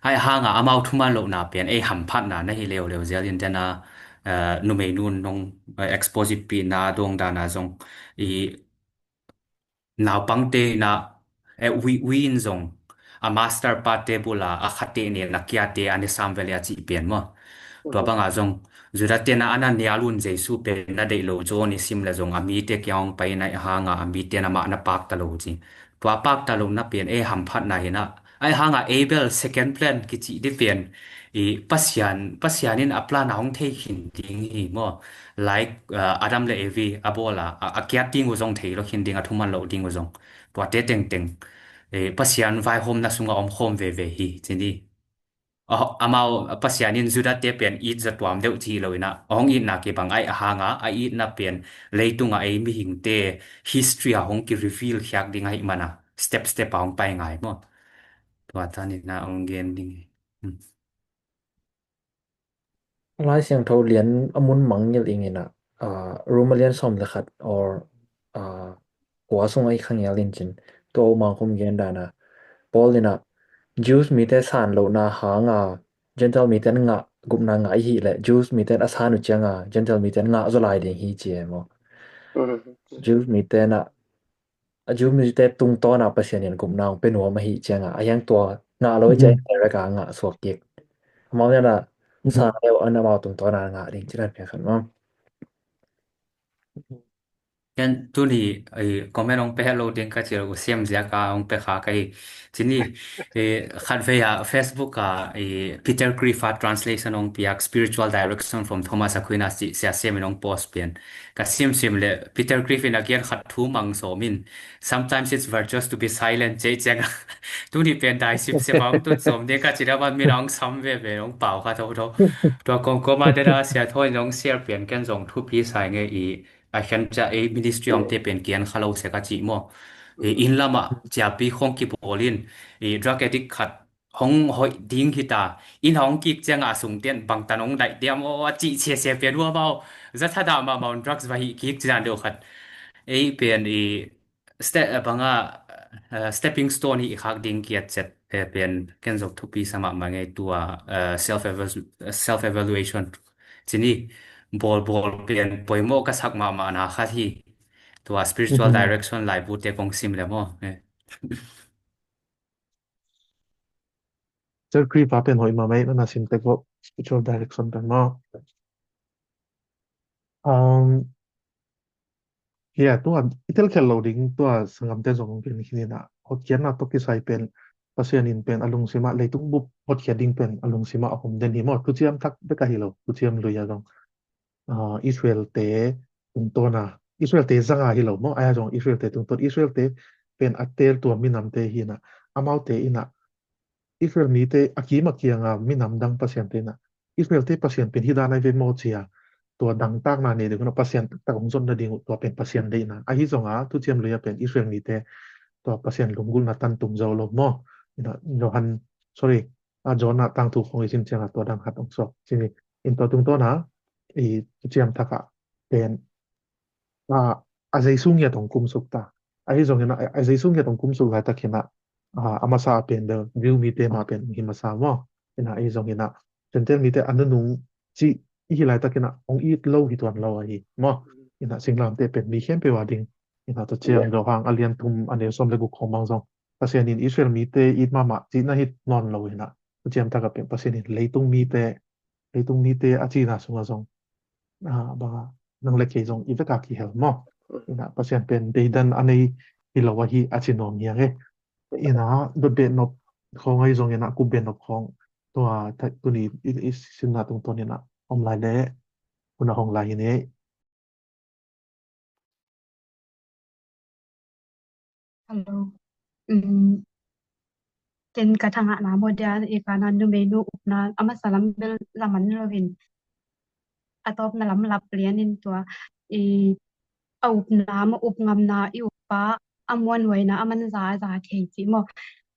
Ahi hanga amau thuman lohna pen ei hamphatna na hi leuleu zel in dena, uh, numei nun nong, uh, exposit pihna dong dana zong i naupangte in a, eh, ui, ui in zong a master pate bula a khate ne na kiate a ne sam vele a cih pen maw. Tua banga zong Judah te na a na nial un Jesu pen na deih lo John i sim le zong a mite kia hong pai na hanga a mite na mah na pakta lo ci. Tua pakta lo na pen ei hamphatna hi na. Ahi hanga ei bel second plan kici di pen i Pasian, Pasian in a plan a hong thei khin ding hi maw. Like, uh, Adam le Evi a bawl a, a, a kiat ding uh zong thei lo khin ding a thuman lo ding uh zong. Tuate tengteng, eh, Pasian vaihawmna sunga om khawm veve hi, ci ni. Oh, amau Pasian in Judah te pen it za tuam deuh ci lo in a, hong itna kibang ahi hanga, a itna pen leitunga ei mihingte history a hong ki reveal khiak ding ahi mana, step step a hong pai ngai maw. Tua tan in a hong gen ding hi. Hmm. Lai Siangtho lian a mun mangngilh ingin a, ah, Roma lian sawm le khat or, ah, kua sung a i khangial in cin. Tua u mangkhum gen dana. Paul in a, Jews mite san lohna hanga, Gentile mite ngah, gupna ngah i hih le, Jews mite a san uh cianga, Gentile mite ngah zaw lai ding hi ci e maw. Jews mite na, a Jew mite tungtawna Pasian in gupna hong pe nuam ahi cianga, a hiang tua ngah lo i cia direct a ngah suak kik. Amau nena sa leu an amau tungtawna ngah ding ci dan piang khat maw. Ken tuni, eh, comment hong pe lo ding ka ci lo siam ziak a hong pe kha ka hi. Ci ni, eh, khat vei a Facebook a, eh, Peter Kreeft a translation hong piak Spiritual Direction from Thomas Aquinas ci sia siam in hong post pian. Ka simsim le Peter Kreeft in a kian khat thu mang sawm in, "Sometimes it's virtuous to be silent," cei ciang a. Tuni pen dai simsim a hong tun sawm ding ka ci da man min a hong sam veve hong pau kha tho tho. Tua kawmkawm a dena sia thaw in hong share pian ken zong thupi sai nge i a khen cia ei ministry omte pen kian kha lo se ka ci maw. I inn lamah ciapi khong kibawl in i drug addict khat hong hoih ding hita, inn hong kik cianga a sungten bangtan hong daih diam aw a cih siasia pian ua mau. Za thadah mahmah un drugs va hih kik cinan deuh khat. Ei pen i ste-, banga, eh, stepping stone hi i khak ding kiat cet, eh, pen ken zok thupi sa mahmah ngei tua, eh, self evalu-, self evaluation. Cini bawl bawl pen poimawh ka sak mahmah na khat hi. Tua spiritual direction laibu te kong sim le maw. Eh. Sister Kripa pen hoih mahmah ei, nana sim tek bawh spiritual direction pen maw. Um, yeah, tua i telkhial lo ding, tua sanggamte zong gen khin inah, hotkhiatna tawh kisai pen Pasian in pen a lungsimah, leitung bup hotkhiat ding pen a lungsimah a hom den hi maw. Thuciam thak bek ahi lo, thuciam lui a zong, ah, Israel-te tungtawna, Israel-te zanga hi lo maw, ahi zong Israel-te tungtawn, Israel-te pen a teel tua minamte hi inah, amaute inah Israel mite a kim a kianga minam dang pasiante inah, Israel-te Pasian pen hi dan ai ve maw cia, tua dangtakna nei ding hunah Pasian taktak hong zot nading uh, tua pen Pasian deihna ahi zonga, thuciam lui a pen Israel mite tua Pasian lunggulhna tan tung zo lo maw. Inah Johan, sorry, a Jonah tangthu khong i sim cianga tua dan khat hong suak. Cini in tua tungtawna i thuciam thakah pen a, a Jesu ngiat hong kumsuk ta. Ahi zongin a, a Jesu ngiat hong kumsuk laitak hinah, a, a masa a pen bel Jew mite mah pen hi masa maw. Inah ahi zongin a Gentile mite a nunung cih i hi laitak hinah hong it lo hi tuan lo ahi maw. Inah singlamteh pen mi khempeuh a ding. Inah tua ciang Johan a lian thum a neu sawm le guk khong bang zong Pasian in Israel mite it mahmah cihna hi nawn lo hinah. Tua ciang takah pen Pasian in leitung mite, leitung mite a cihna sungah zong ah, banga nang le kei zong i veka kihel maw. Inah Pasian pen deidan a nei hi lo ahi a ci nuam hi ang e. Inah dotbeh nop khong ahi zong inah kupbeh nop khong tua tuni i, i sinna tungtawn inah om lai le hun a hong lai hi ni. Hello. Um, ken ka thangahna maw dia, i kana numeinu upna a masa lam bel laman loin a tawpna lam lap lianin tua i a upna maw, up ngamna i uppa a muanhuaina a manza a za thei cih maw.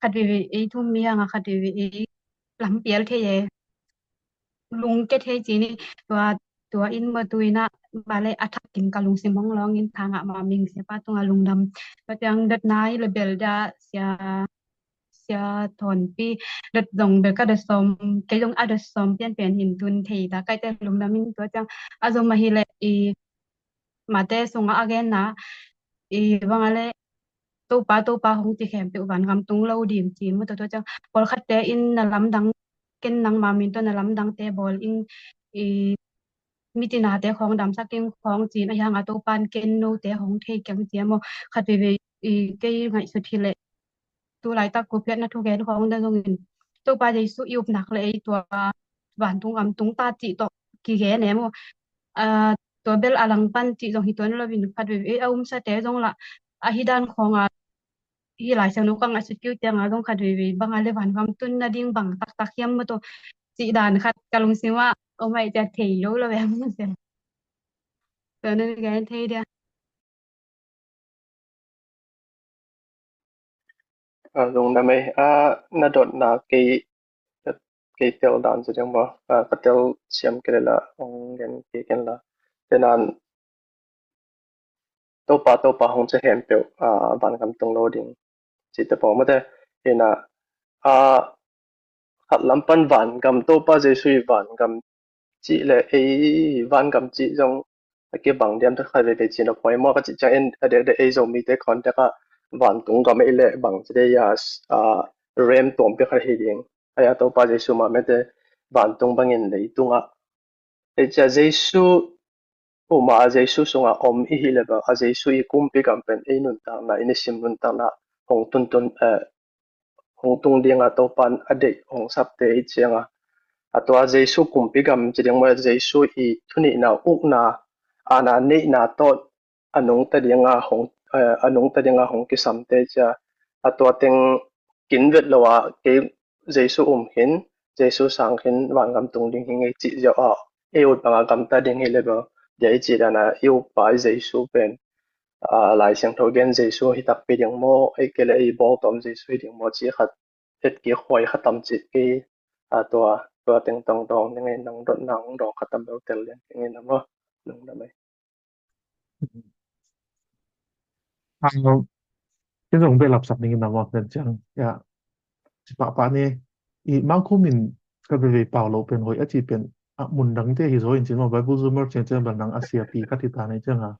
Khat veve ei thum mi hanga khat veve ei lam pial thei e. Lungke thei ci ni tua, tua in maw tu inah bale a thakin ka lungsim hong lawngin thangah ma ming siapa tunga lungdam. Tua ciang dotna i le bel dia sia, sia Thawnpi dot zong bel ka dot sawm, kei zong a dot sawm pianpian hin tun thei ta kaite lungdam in tua ciang a zom ahi le i Mate sungah a genna i banga le Topa, Topa hong ci khempeuh vangam tung lo ding ci mu tua tua ciang pawlkhatte in na lamdang ken nangma min tawh na lamdangte bawl in i mitinate khawng damsak in khawng cin a hianga Topa in ken note hong thei keng cia maw khat veve i kei ngaihsut hi leh tu laitak ku phiatna thugen khawng da zongin Topa Jesu i upnak le ei tua vantung gam tung ta cih tawh kigen e maw. Tua bel a langpan cih zong hi tuan loin khat veve a umsate zong lah a hi dan khawnga hi Lai Siangtho ka ngaihsut kiu cianga zong khat veve banga le vangam tun nading bang taktak hiam maw tawh cih dan khat ka lungsimah om aih cia thei lo lo em. Tua nan gen thei dia. A, lungdam ei. A, na dotna kei, kei tel dan ci ding maw. A, ka tel siam kei le la, ong gen kei ken la. Tenan Topa, Topa hong ci khempeuh, a, vangam tung lo ding. Cite pawl mate. Ina, a, khat lam pan vangam, Topa Jesu i vangam cih le ei vangam cih zong a kibang diam ta khat veve cih na poi maw ka cih ciang en a dek dek ei Zomite context ah vantung gam ei le bang ci dei a, a rem tuampi khat hi ding. Aia Topa Jesu mah mete vantung bangin leitungah ei cia Jesu uma a Jesu sungah om i hi le bang a Jesu i kumpi gam pen ei nuntakna i nisim nuntakna hong tuntun, eh, hong tung dinga Topan a deih hong sapte i cianga a tua Jesu kumpi gam ci ding maw Jesu i thunihna ukna ana neihna tawh a nungta dinga hong, eh, a nungta dinga hong kisamte cia a tua teng kinvet lo a kei Jesu um khin Jesu sang khin vangam tung ding hi ngei cih ziau a ei ut banga gamta ding hi le bang dia i cih dana i upa i Jesu pen a, Lai Siangtho gen Jesu hi takpi ding maw ei kei le ei bawltawm Jesu hi ding maw cih khat et kik huai khat tam cih kei a tua tua teng tong dawng ding ei nang dot nang dawng khat tam lo tel lian kei ngei na maw lungdam ei. Kei zong behlap sak ding in na maw len ciang ya. Ci pahpah ni i mangkhum in ka veve pau lo pen hoih a ci pen a mun dangte hi zaw in cin maw Bible Zoomer ciang ciang bel nang a siapi khat hi ta nei ciang a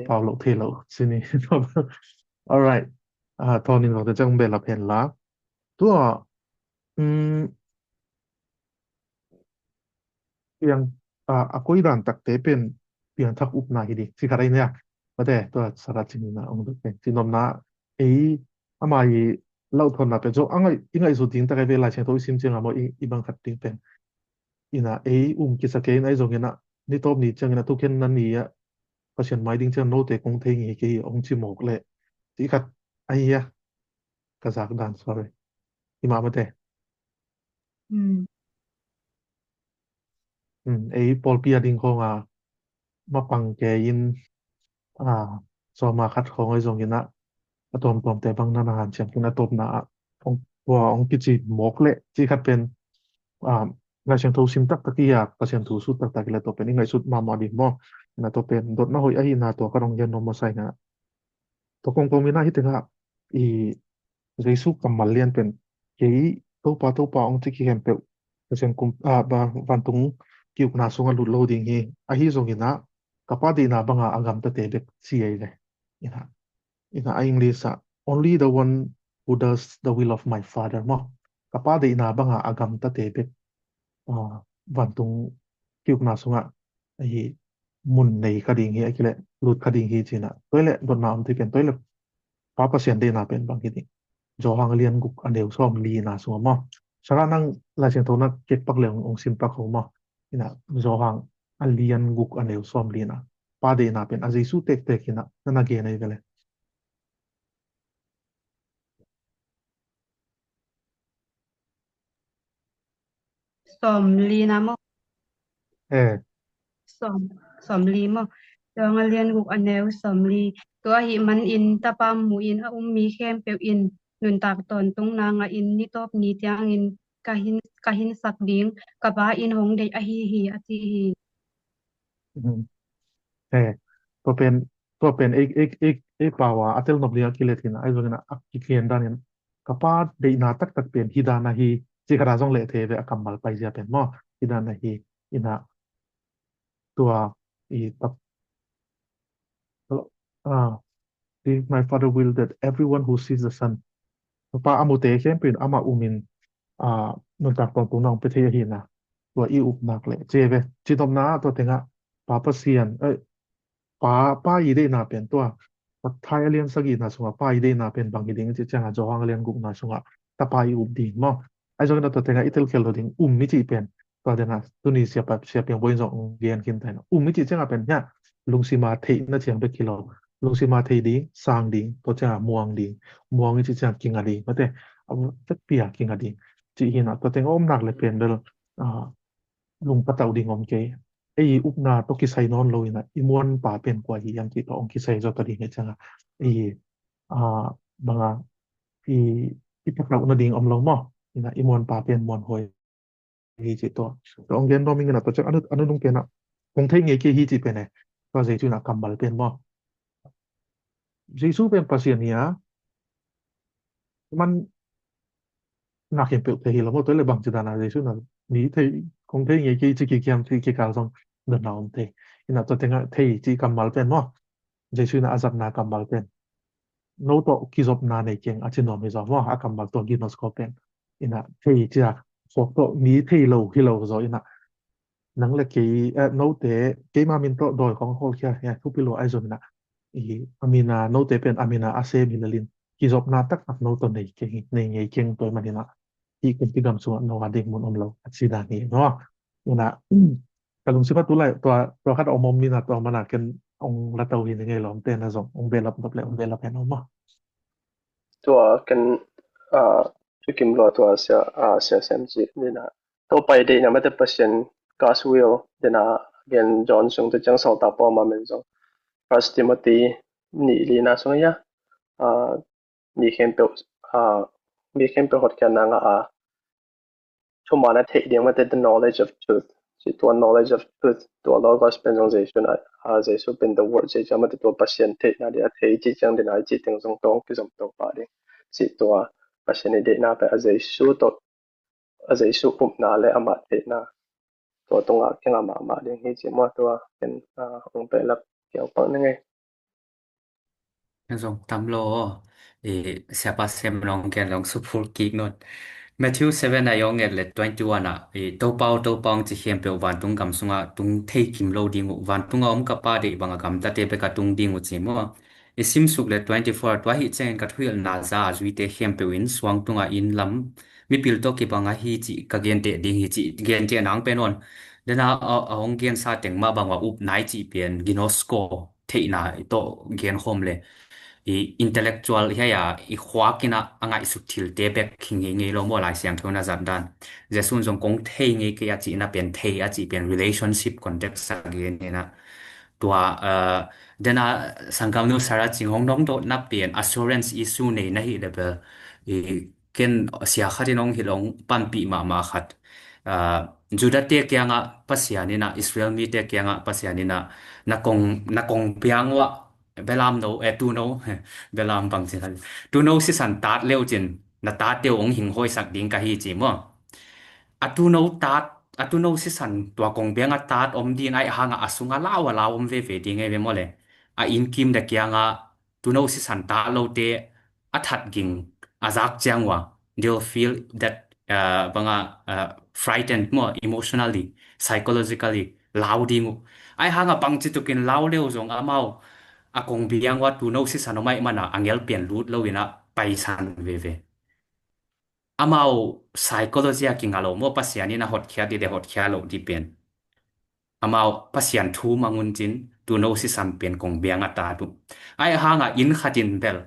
pau lo thei lo ci ni. Alright. Thawn in zong te ciang behlap hen la tua um, piang, a, a koi dan takte pen piangthak upna hi ding. Ci khat ahi nia. Mate, tua Sarah Chin in a hong dot pen. Ci nopna ei ama i lauthawhna pen. Zo, a ngai, i ngaihsut ding tak ahi ve Lai Siangtho i sim ciang a maw i, i bang khat ding pen. Ina ei um kisa kei in ahi zong ina ni tawp ni ciang ina thukhenna ni a Pasian mai ding ciang note kong thei ngei kei hong ci mawk leh. Ci khat ahi a ka zak dan, sorry. Hi mah mate. Hmm. Hmm, ei pawlpi a ding khawng a mapang kei in, a, sawma khat khawng ahi zong ina a tuamtuamte bang na na hanciam khin a tawpna a hong, tua hong kici mawk leh ci khat pen, a, Lai Siangtho sim taktak i a Pasian thu sut taktak i leh tua pen i ngaihsut mahmah ding maw. Ina tua pen dotna hoih ahihna tua ka dong gen nuam mawk sa ina. Tua kongkong ina hi tengah i Jesu kammal lian pen kei Topa, Topa hong ci kikhempeuh Pasian kum, a, ba, vantung ki-ukna sungah lut lo ding hi. Ahi zong ina ka Pa deihna banga a gamtate bek ci ahi ve. Ina, ina a English ah, "Only the one who does the will of my Father," maw. Ka Pa deihna banga a gamtate bek, a, vantung ki-ukna sungah ahi mun nei kha ding hi, a kileh lut kha ding hi ci ina. Tua i leh dotna om thei pen, tua i leh Pa Pasian deihna pen bang hi ding. Johan a lian guk a neu sawm lina sungah maw. Sarah nang Lai Siangtho na kep pak leh hong, hong sim pak ho maw. Ina Johan a lian guk a neu sawm lina. Pa deihna pen a Jesu tektek ina na na gen ahi ve leh. Sawmli na maw? Eh. Sawm, sawmli maw? Johan a lian guk a neu sawmli. Tua ahih manin Tapa mu in a um mi khempeuh in nuntak tawntungna ngah in ni tawp ni ciangin ka hin, ka hinsak ding ka Pa in hong deih ahi hi a ci hi. Mhm. Eh, tua pen, tua pen ei, ei, ei, ei pau a a tel nop ding a kilet hi ina, ahi zongin a, a kigen danin ka Pa deihna taktak pen hi dan ahi, ci khat a zong leh thei ve a kammal paizia pen maw, hi dan ahi ina tua i tap, ah, "This my Father will, that everyone who sees the Son," Pa a mute khempeuh in amah um in, ah, nuntak tawntungna hong pia thei ahi ina. Tua i up nak leh ci ve, ci nopna ah tua tengah Pa Pasian, eh, Pa, Pa i deihna pen tua Matthai a lian sagihna sungah Pa i deihna pen bang hi ding i cih ciangah Johan a lian gukna sungah Tapa i up ding maw. Ahi zongin a tua tengah i telkhel lo ding um i cih pen tua dena tuni siapa, siapiang bawi in zong gen khin ta ina. Um i cih ciangah pen hiah lungsima theihna ciang bek hi lo. Lungsima thei ding, sang ding, tua ciangah muang ding, muang i cih ciangah kinga ding, mate, a vekpi a kinga ding cih hi ina. Tua tengah om nak leh pen bel, ah, lungpatauh ding om kei. Ei upna tawh kisai nawn lo ina i muanpa pen kua hi hiam cih tawh hong kisai zaw ta ding hi ciangah i, ah, banga i, i patauh nading om lo maw. Ina i muanpa pen muanhuai hi cih tawh. Tawh hong gen nuam ing ina tua ciang a nu, a nunung pen ah kong thei ngei kei hi cih pen e. Tua Jesu ina kammal pen maw. Jesu pen Pasian hi a, man na khempeuh thei hi lo maw, tua leh bangci dana Jesu na mi thei, kong thei ngei kei ci kikiam ci kikal zong dotna om thei. Ina tua tengah thei ci kammal pen maw, Jesu ina a zatna kammal pen no tawh kizopna nei keng a ci nuam hi zaw maw, a kammal tua ginosko pen. Ina thei cia, suak tawh mi thei lo hi lo zaw ina nang le kei, eh, note, keima min tawh dawi kong hawlkhia hi a, thupi lua ahi zong ina. I, a min a, note pen a min a a sem hi lel in, kizopna taktak no tawh nei keng, nei ngei keng tua i man ina. Hih kumpi gam sungah no a ding mun om lo, a ci dan hi, no? Ina, ka lungsim ah tu lai, tua, tua khat a om om ina tua man a ken ong la to hi ni ngei lawmte na zong, ong behlap nop le, ong behlap hen om maw. Tua ken, ah, thukim lua tua sia, ah, sia sem ci ni na. Topa i deihna mate Pasian God's will dena gen John sung te ciang sawltak Paul ma men zong. First Timothy nih lina sung ia, ah, mi khempeuh, ah, mi khempeuh hotkhiatna ngah a, thuman a theih ding mate the knowledge of truth. Ci tua knowledge of truth, tua Logos pen zong Jesu na, ah, Jesu pen the word ci ciang mate tua Pasian theihna ding a thei ci ciang ding a ci teng zong tawng kizom to pah ding. Ci tua Pasian i deihna pen a Jesu tawh a Jesu upna le amah theihna tua tungah kingah mahmah ding hi ci maw tua ken, ah, ong behlap kiang pang ni ngei. Zong tam lo, i, siapa sem nong gen long supul kik non. Matthew seven a i hong et le twenty-one ah, i Topa aw, Topa aw hong ci khempeuh vantung gam sungah tung thei kim lo ding uh, vantungah om ka Pa deih bangah gamtate bek a tung ding uh ci maw? I simsuk le twenty-four ah, tua ahih ciangin ka thuhilhna za a zuite khempeuh in suang tungah inn lam mipil tawh kibang ahi cih ka genteh ding hi cih genteh nang pen awn. Dena a, a hong gensa teng mah bang uh a upna i cih pen ginosko theihna tawh genkhawm le i intellectual hiai a i khuak in a, a ngaihsut thilte bek hi ngeingei lo maw, Lai Siangtho na zat dan. Jesu in zong kong thei ngei kei a cihna pen thei a cih pen relationship context a gen in a. Tua, uh, dena sanggamnu Sarah Cing hong nong dotna pen assurance issue nei na hih le bel i ken sia khat in hong hilh hong panpih mahmah khat. Ah, Judate kiangah Pasian in a, Israel mite kiangah Pasian in a, na kong, na kong biang uah belam no, eh, tuuno, belam bang ci khat. Tuuno sisan tat leucin na tate uh hong hinghoisak ding ka hi ci maw? A tuuno tat, a tuuno sisan tua kong biang a tat om ding, aih hangah a sungah lau a lau om veve ding ei ve maw le? A innkim te kiangah tuuno sisan tat lote a that ging a zak ciang uh a, they'll feel that, uh, banga, uh, frightened maw, emotionally, psychologically, lau ding uh. Aih hangah bangci tukin lau leu zong amau a kong biang uah tuuno sisan om aih mana a ngel pian lut lo in a paisan veve. Amau psychology a kinga lo maw, Pasian in a hotkhiat dih le hotkhiat lo dih pen. Amau Pasian thu mang un cin, tuuno sisan pen kong biang a tat uh. Aih hangah inn khat in bel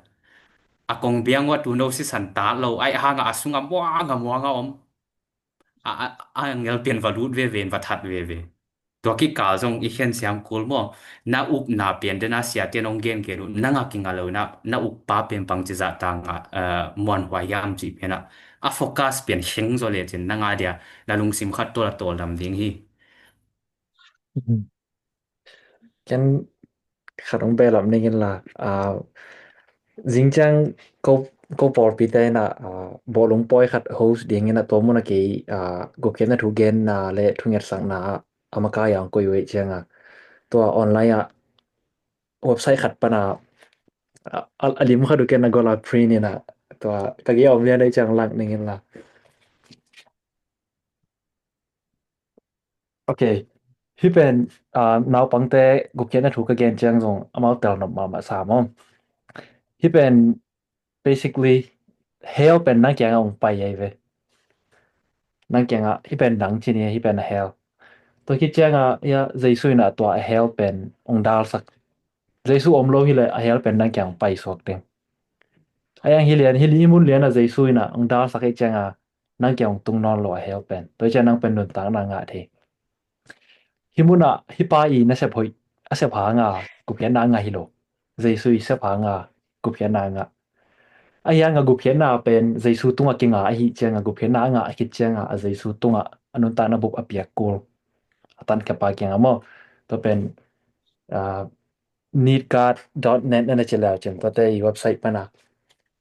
a kong biang uah tuuno sisan tat lo, aih hangah a sungah muang a muang a om. A, a, a ngel pian va lut veve in va that veve. Tua kikal zong i khen siam kul maw? Na upna pen dena siate nong gengen uh, nang a kinga lo na, na uppa pen bangci zah tangah, eh, muanhuai hiam cih pen a, a focus pen heng zaw lecin nang a dia na lungsim khat tawl a tawldam ding hi. Ken khat hong behlap ning in la, ah, zing ciang ko, ko pawlpite in a, ah, bawlung pawi khat host ding in a, tua mun a kei, ah, gupkhiatna thu genna le thungetsakna a makai a hong koih uh ei ciang a, tua online ah website khat pan a, a, a lim khat uh ken a gol a print in a, tua ka gei a om lian ei ciang lak ning in la. Ok. Hih pen, ah, naupangte gupkhiatna thu ka gen ciang zong amau telnop mahmah sa maw? Hih pen basically hell pen nang kiangah hong pai ahi ve. Nang kiangah hih pen nang ci ni, hih pen a hell. Tua khit ciangah, ia, Jesu in a tua a hell pen hong dalsak. Jesu om lo hi leh a hell pen nang kiang hong paisuak ding. A iang hi lian, hi li mun lian a Jesu in a hong dalsak ei ciangah nang kiang hong tung nawn lo a hell pen. Tua hi ciang nang pen nuntakna ngah thei. Hih mun ah hih pa i nasep hoih a sep hanga gupkhiatna ngah hi lo. Jesu i sep hanga gupkhiatna ngah. A hiang a gupkhiatna pen Jesu tungah kinga ahi cianga gupkhiatna a ngah a khit cianga a Jesu tungah a nuntakna bup a piak kul a tankhia pa kianga maw? Tua pen, ah, needgod dot net na na ci leu ciang tuate i website pana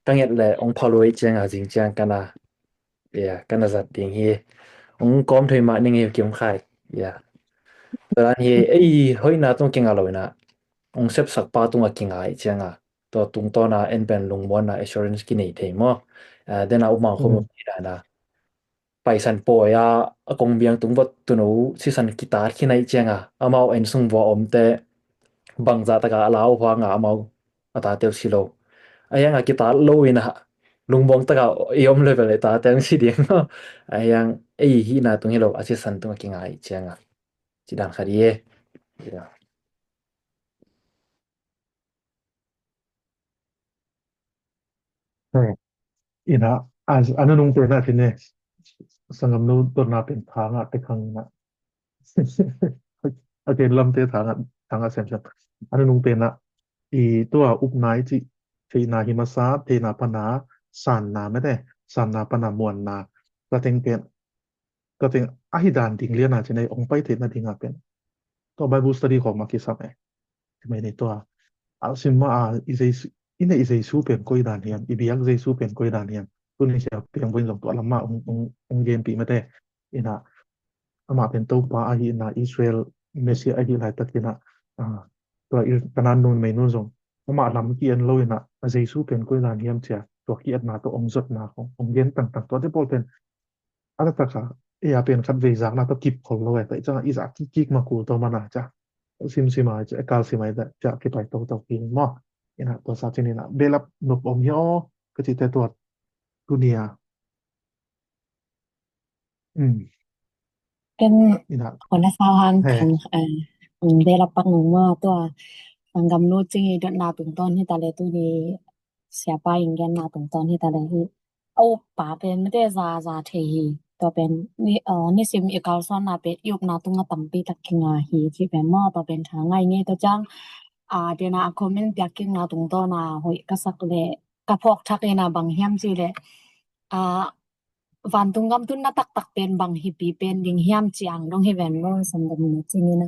ka nget le hong phal uh ei cianga zing ciang kana, ia, kana zat ding hi. Hong kawm thei mah ning hi kim khai. Ia. Tua dan hi ei hoihna tung kinga lo ina hong sepsak pa tungah kinga ei cianga tua tungtawna en pen lungmuanna assurance kinei thei maw? Ah, dena umang khom dana paisan pawi a a kong biang tung vot tuuno sisan kitat khin ahi cianga amau en sung vua omte bangzah taka a lau huanga amau a tate uh si lo. A hianga kitat lo ina lungmuang taka i om level i tate ang si ding. A hiang ei hihna tung hi lo a sisan tung a kinga ahi cianga. Ci dan khat hi e. Ina, a, a nunung pena kine, sangam nu torna pen thanga te khang ina. A ken lamte thanga, thanga sem sem. A nunung pena, i tua upna i ci, theina hi masa, theina pana, sanna mete, sanna pana muanna. Ka teng pen, ka teng ahi dan ding liana cine, ong pai theina dinga pen. Tua Bible study khawng mah kisam e. Mei nei tua. A sim ma a, i Jesu, i nei Jesu pen koi dan hiam, i biak Jesu pen koi dan hiam. Tuni sia piang boin zong tua lam ma ong, ong, ong genpih mate. Ina, ama pen Topa ahi ina Israel Messiah ahi laitak ina, ah, tua i Kanan nun mei nun zong. Ama lam ki en lo ina, a Jesu pen koi dan hiam cia. tua ki-etna tawh hong zotna khong hong gen tangtang tuate pawl pen a taktak a, ei a pen khat vei zakna tawh kip khol lo e, tua i ciangah i zak kikkik mah kul tawh man a, cia simsim a, cia e kal sim a, cia kipai toto kik maw. Ina tua sa cin ina behlap nop om hi aw ka cihte tua tuni a. Ken ina kona sau hang he. Thang, eh, um, behlap pak nung maw, tua sanggam nu Cing i dotna tungtawn hi ta le, tuni siapa in genna tungtawn hi ta le hi. A uppa pen mite za za thei hi. Tua pen ni, eh, nisim i kalsuanna pen i upna tungah tampi tak kinga hi cih pen maw, tua pen tha ngai ngei. Tua ciang, ah, dena a comment piak kikna tungtawn a hoih ka sak le ka phawk thak ina bang hiam cih le, ah, vantung gam tunna taktak pen bang hipi pen ding hiam ci ang dong hi ven maw, sanggam nu Cing ina.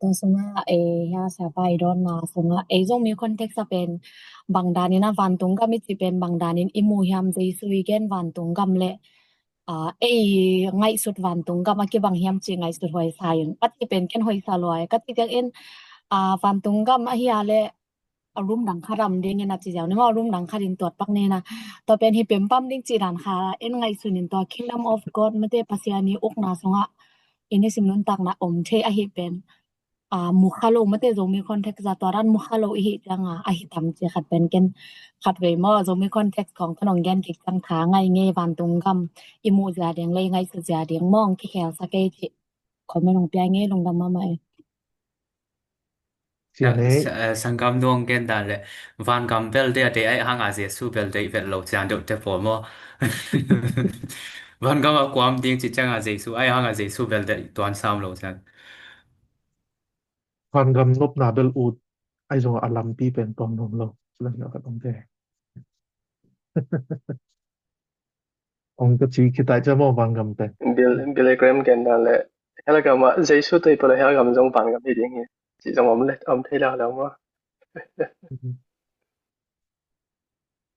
Tua sungah, eh, hia siapa i dawnna sungah, ei Zomi context a pen bang danin a vantung gam i cih pen bang danin i mu hiam, Jesu i gen vantung gam le, ah, ei ngaihsut vantung gam a kibang hiam ci ngaihsut huai sa in. Ka cih pen ken huai sa lua e. Ka cih ciangin, ah, vantung gam ahi a le a room dang khat a om dingin a ci ziau ni maw, a room dang khat in tuat pak ni na. Tua pen hi pempam ding cih dan kha en ngaihsun in tua Kingdom of God mate Pasian i ukna sungah i nisim nuntakna om thei ahi pen, ah, mu kha lo mate Zomi context a tua dan mu kha lo i hi ciang a, ahi tam ci khat pen ken khat vei maw, Zomi context khong ka nong gen kik ciang tha ngai ngei, vantung gam i mu zia ding le i ngaihsut zia ding maw, hong kikhel sa kei ci comment hong pia ngei, lungdam mahmah e. Sa-, sa-, eh, sanggam nu hong gen dan le, vangam bel deih a, deih aih hanga Jesu bel deih vet lo cian deuh te pawl maw. Vangam a kuam ding ci cianga Jesu aih hanga Jesu bel deih tuan sam lo cian. Vangam nopna bel ut aih zong a lampi pen tuam nuam lo. Ci bel na ka tong te. Ong ka ci khit ai cia maw vangam te. Bill, Billy Graham gen dan le, hell gam ah Jesu tei pala hell gam zong vangam hi ding hi. Ci zong om le, om thei lau lau maw.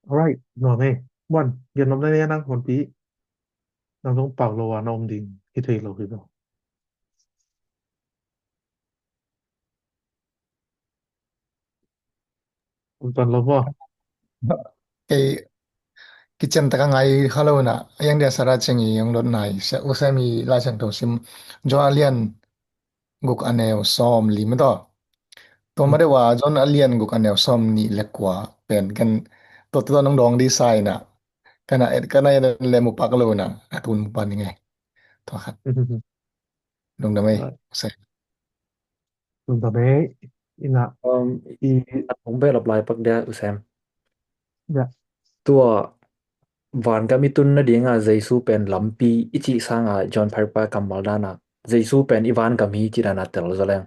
Alright, nuam e. Muan, gen nop na ne nang honpi. Nang zong pau lo a na om ding hi thei lo hi lo. Kum tuan lo maw? Kei kician taka ngai kha lo na, yang dia sara ceng i yang dot nai, sia usai mi lai sang tong sim, John a lian guk a neu sawm li ma taw. Tua ma deuh a John a lian guk a neu sawm nih le kua pen kan tua tua nong dawng di sai na, kana et, kana et le mu pak lo na, a tun mu pan ngai. Tua khat. Lungdam ei, usai. Lungdam ei, ina. Um, i a tong bel apply pak dia, usai. Ya. Tua vangam i tun nadinga Jesu pen lampi i cih sanga John Piper kammal dana Jesu pen i vangam hi ci dana tel zo leng.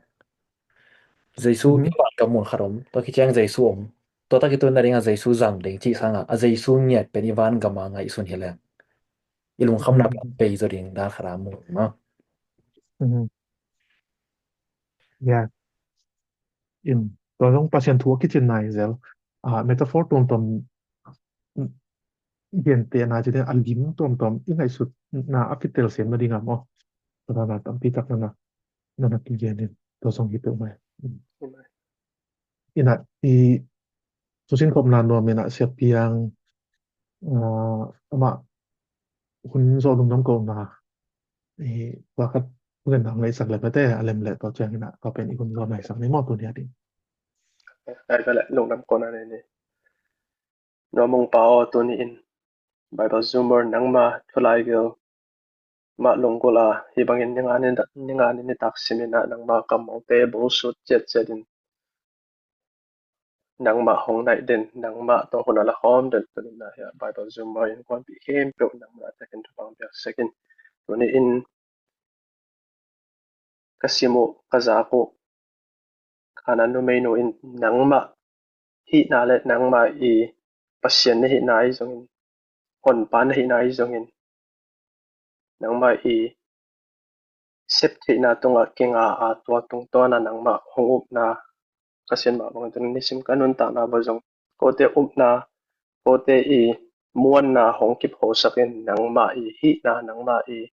Jesu i vangam mun khat om, tua kiciang Jesu om. Tua tak i tun nadinga Jesu zang ding cih sanga a Jesu ngiat pen i vangam a ngaihsun hi leng. I lungkhamna pen pei zo ding dan khat a mu ma. Ya. In, tua zong Pasian thu a kicin nai zel. Ah, metaphor tuamtuam gen te na ci te a lim tuamtuam i ngaihsut na a kitel sem na ding a maw. Tua na tampi tak na na na kigen in tua zong hi peuh mai. Ina i thusin khopna nuam ina Sia Piang, ah, amah hun zawh lungdam kohna i tua khat gen dang ngaihsak le mate a lem le tua ciang ina tua pen i hun zawh ngaihsak ni maw tuni a ding. Ai ka le lungdam kohna ni ni. Nuamung pa aw, tuni in Bible Zoomer nangma thulai gil mah lunggulh a, hi bangin ninga ni, ninga ni nitak simin ah nangma kammalte bawlsut ciatciat in nangmah hong naih den, nangmah tawh hun a la khawm den, tuni in ah hiah Bible Zoomer innkuanpih khempeuh nangmah a takin thupha hong piak sek in. Tuni in ka sim uh, ka zak uh, khan a numeinu in nangmah hihna le nangmah i Pasian na hihna ahi zongin, honpa na hihna ahi zongin, nangmah i sep theihna tungah kinga a, tua tungtawn a nangmah hong upna ka sin mah bangin tuni nisim ka nuntakna bang zong kote upna, kote i muanna hong kiphosak in nangmah i hihna, nangmah i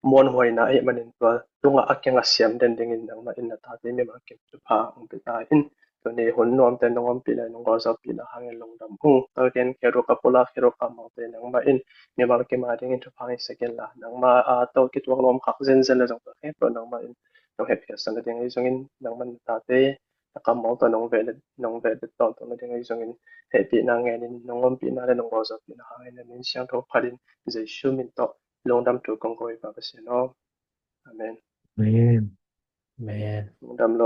muanhuaina ahih manin tua tungah a kinga siam den dingin nangmah in na tate mimal kim thupha hong pia ta in. Tuni hun nuamte nong ompihna, nong gualzawhpihna hangin lungdam ung. Tua ken kheduk a pulak, kheduk a malte nangmah in mimal kim a dingin thupha ngahsak inla, nangmah a tawh kituak nuam khak zenzen le zong tua khempeuh nangmah in nong hehpihsak nading ahi zongin, nangmah na tate na kammalte nong veh le, nong veh le tawntung nading ahi zongin, hehpihna ngenin nong ompihna le nong gualzawhpihna hangin na min siangtho phalin Jesu min tawh lungdam thu kong ko hi Pa Pasian aw. Amen. Amen. Amen. Lungdam lo.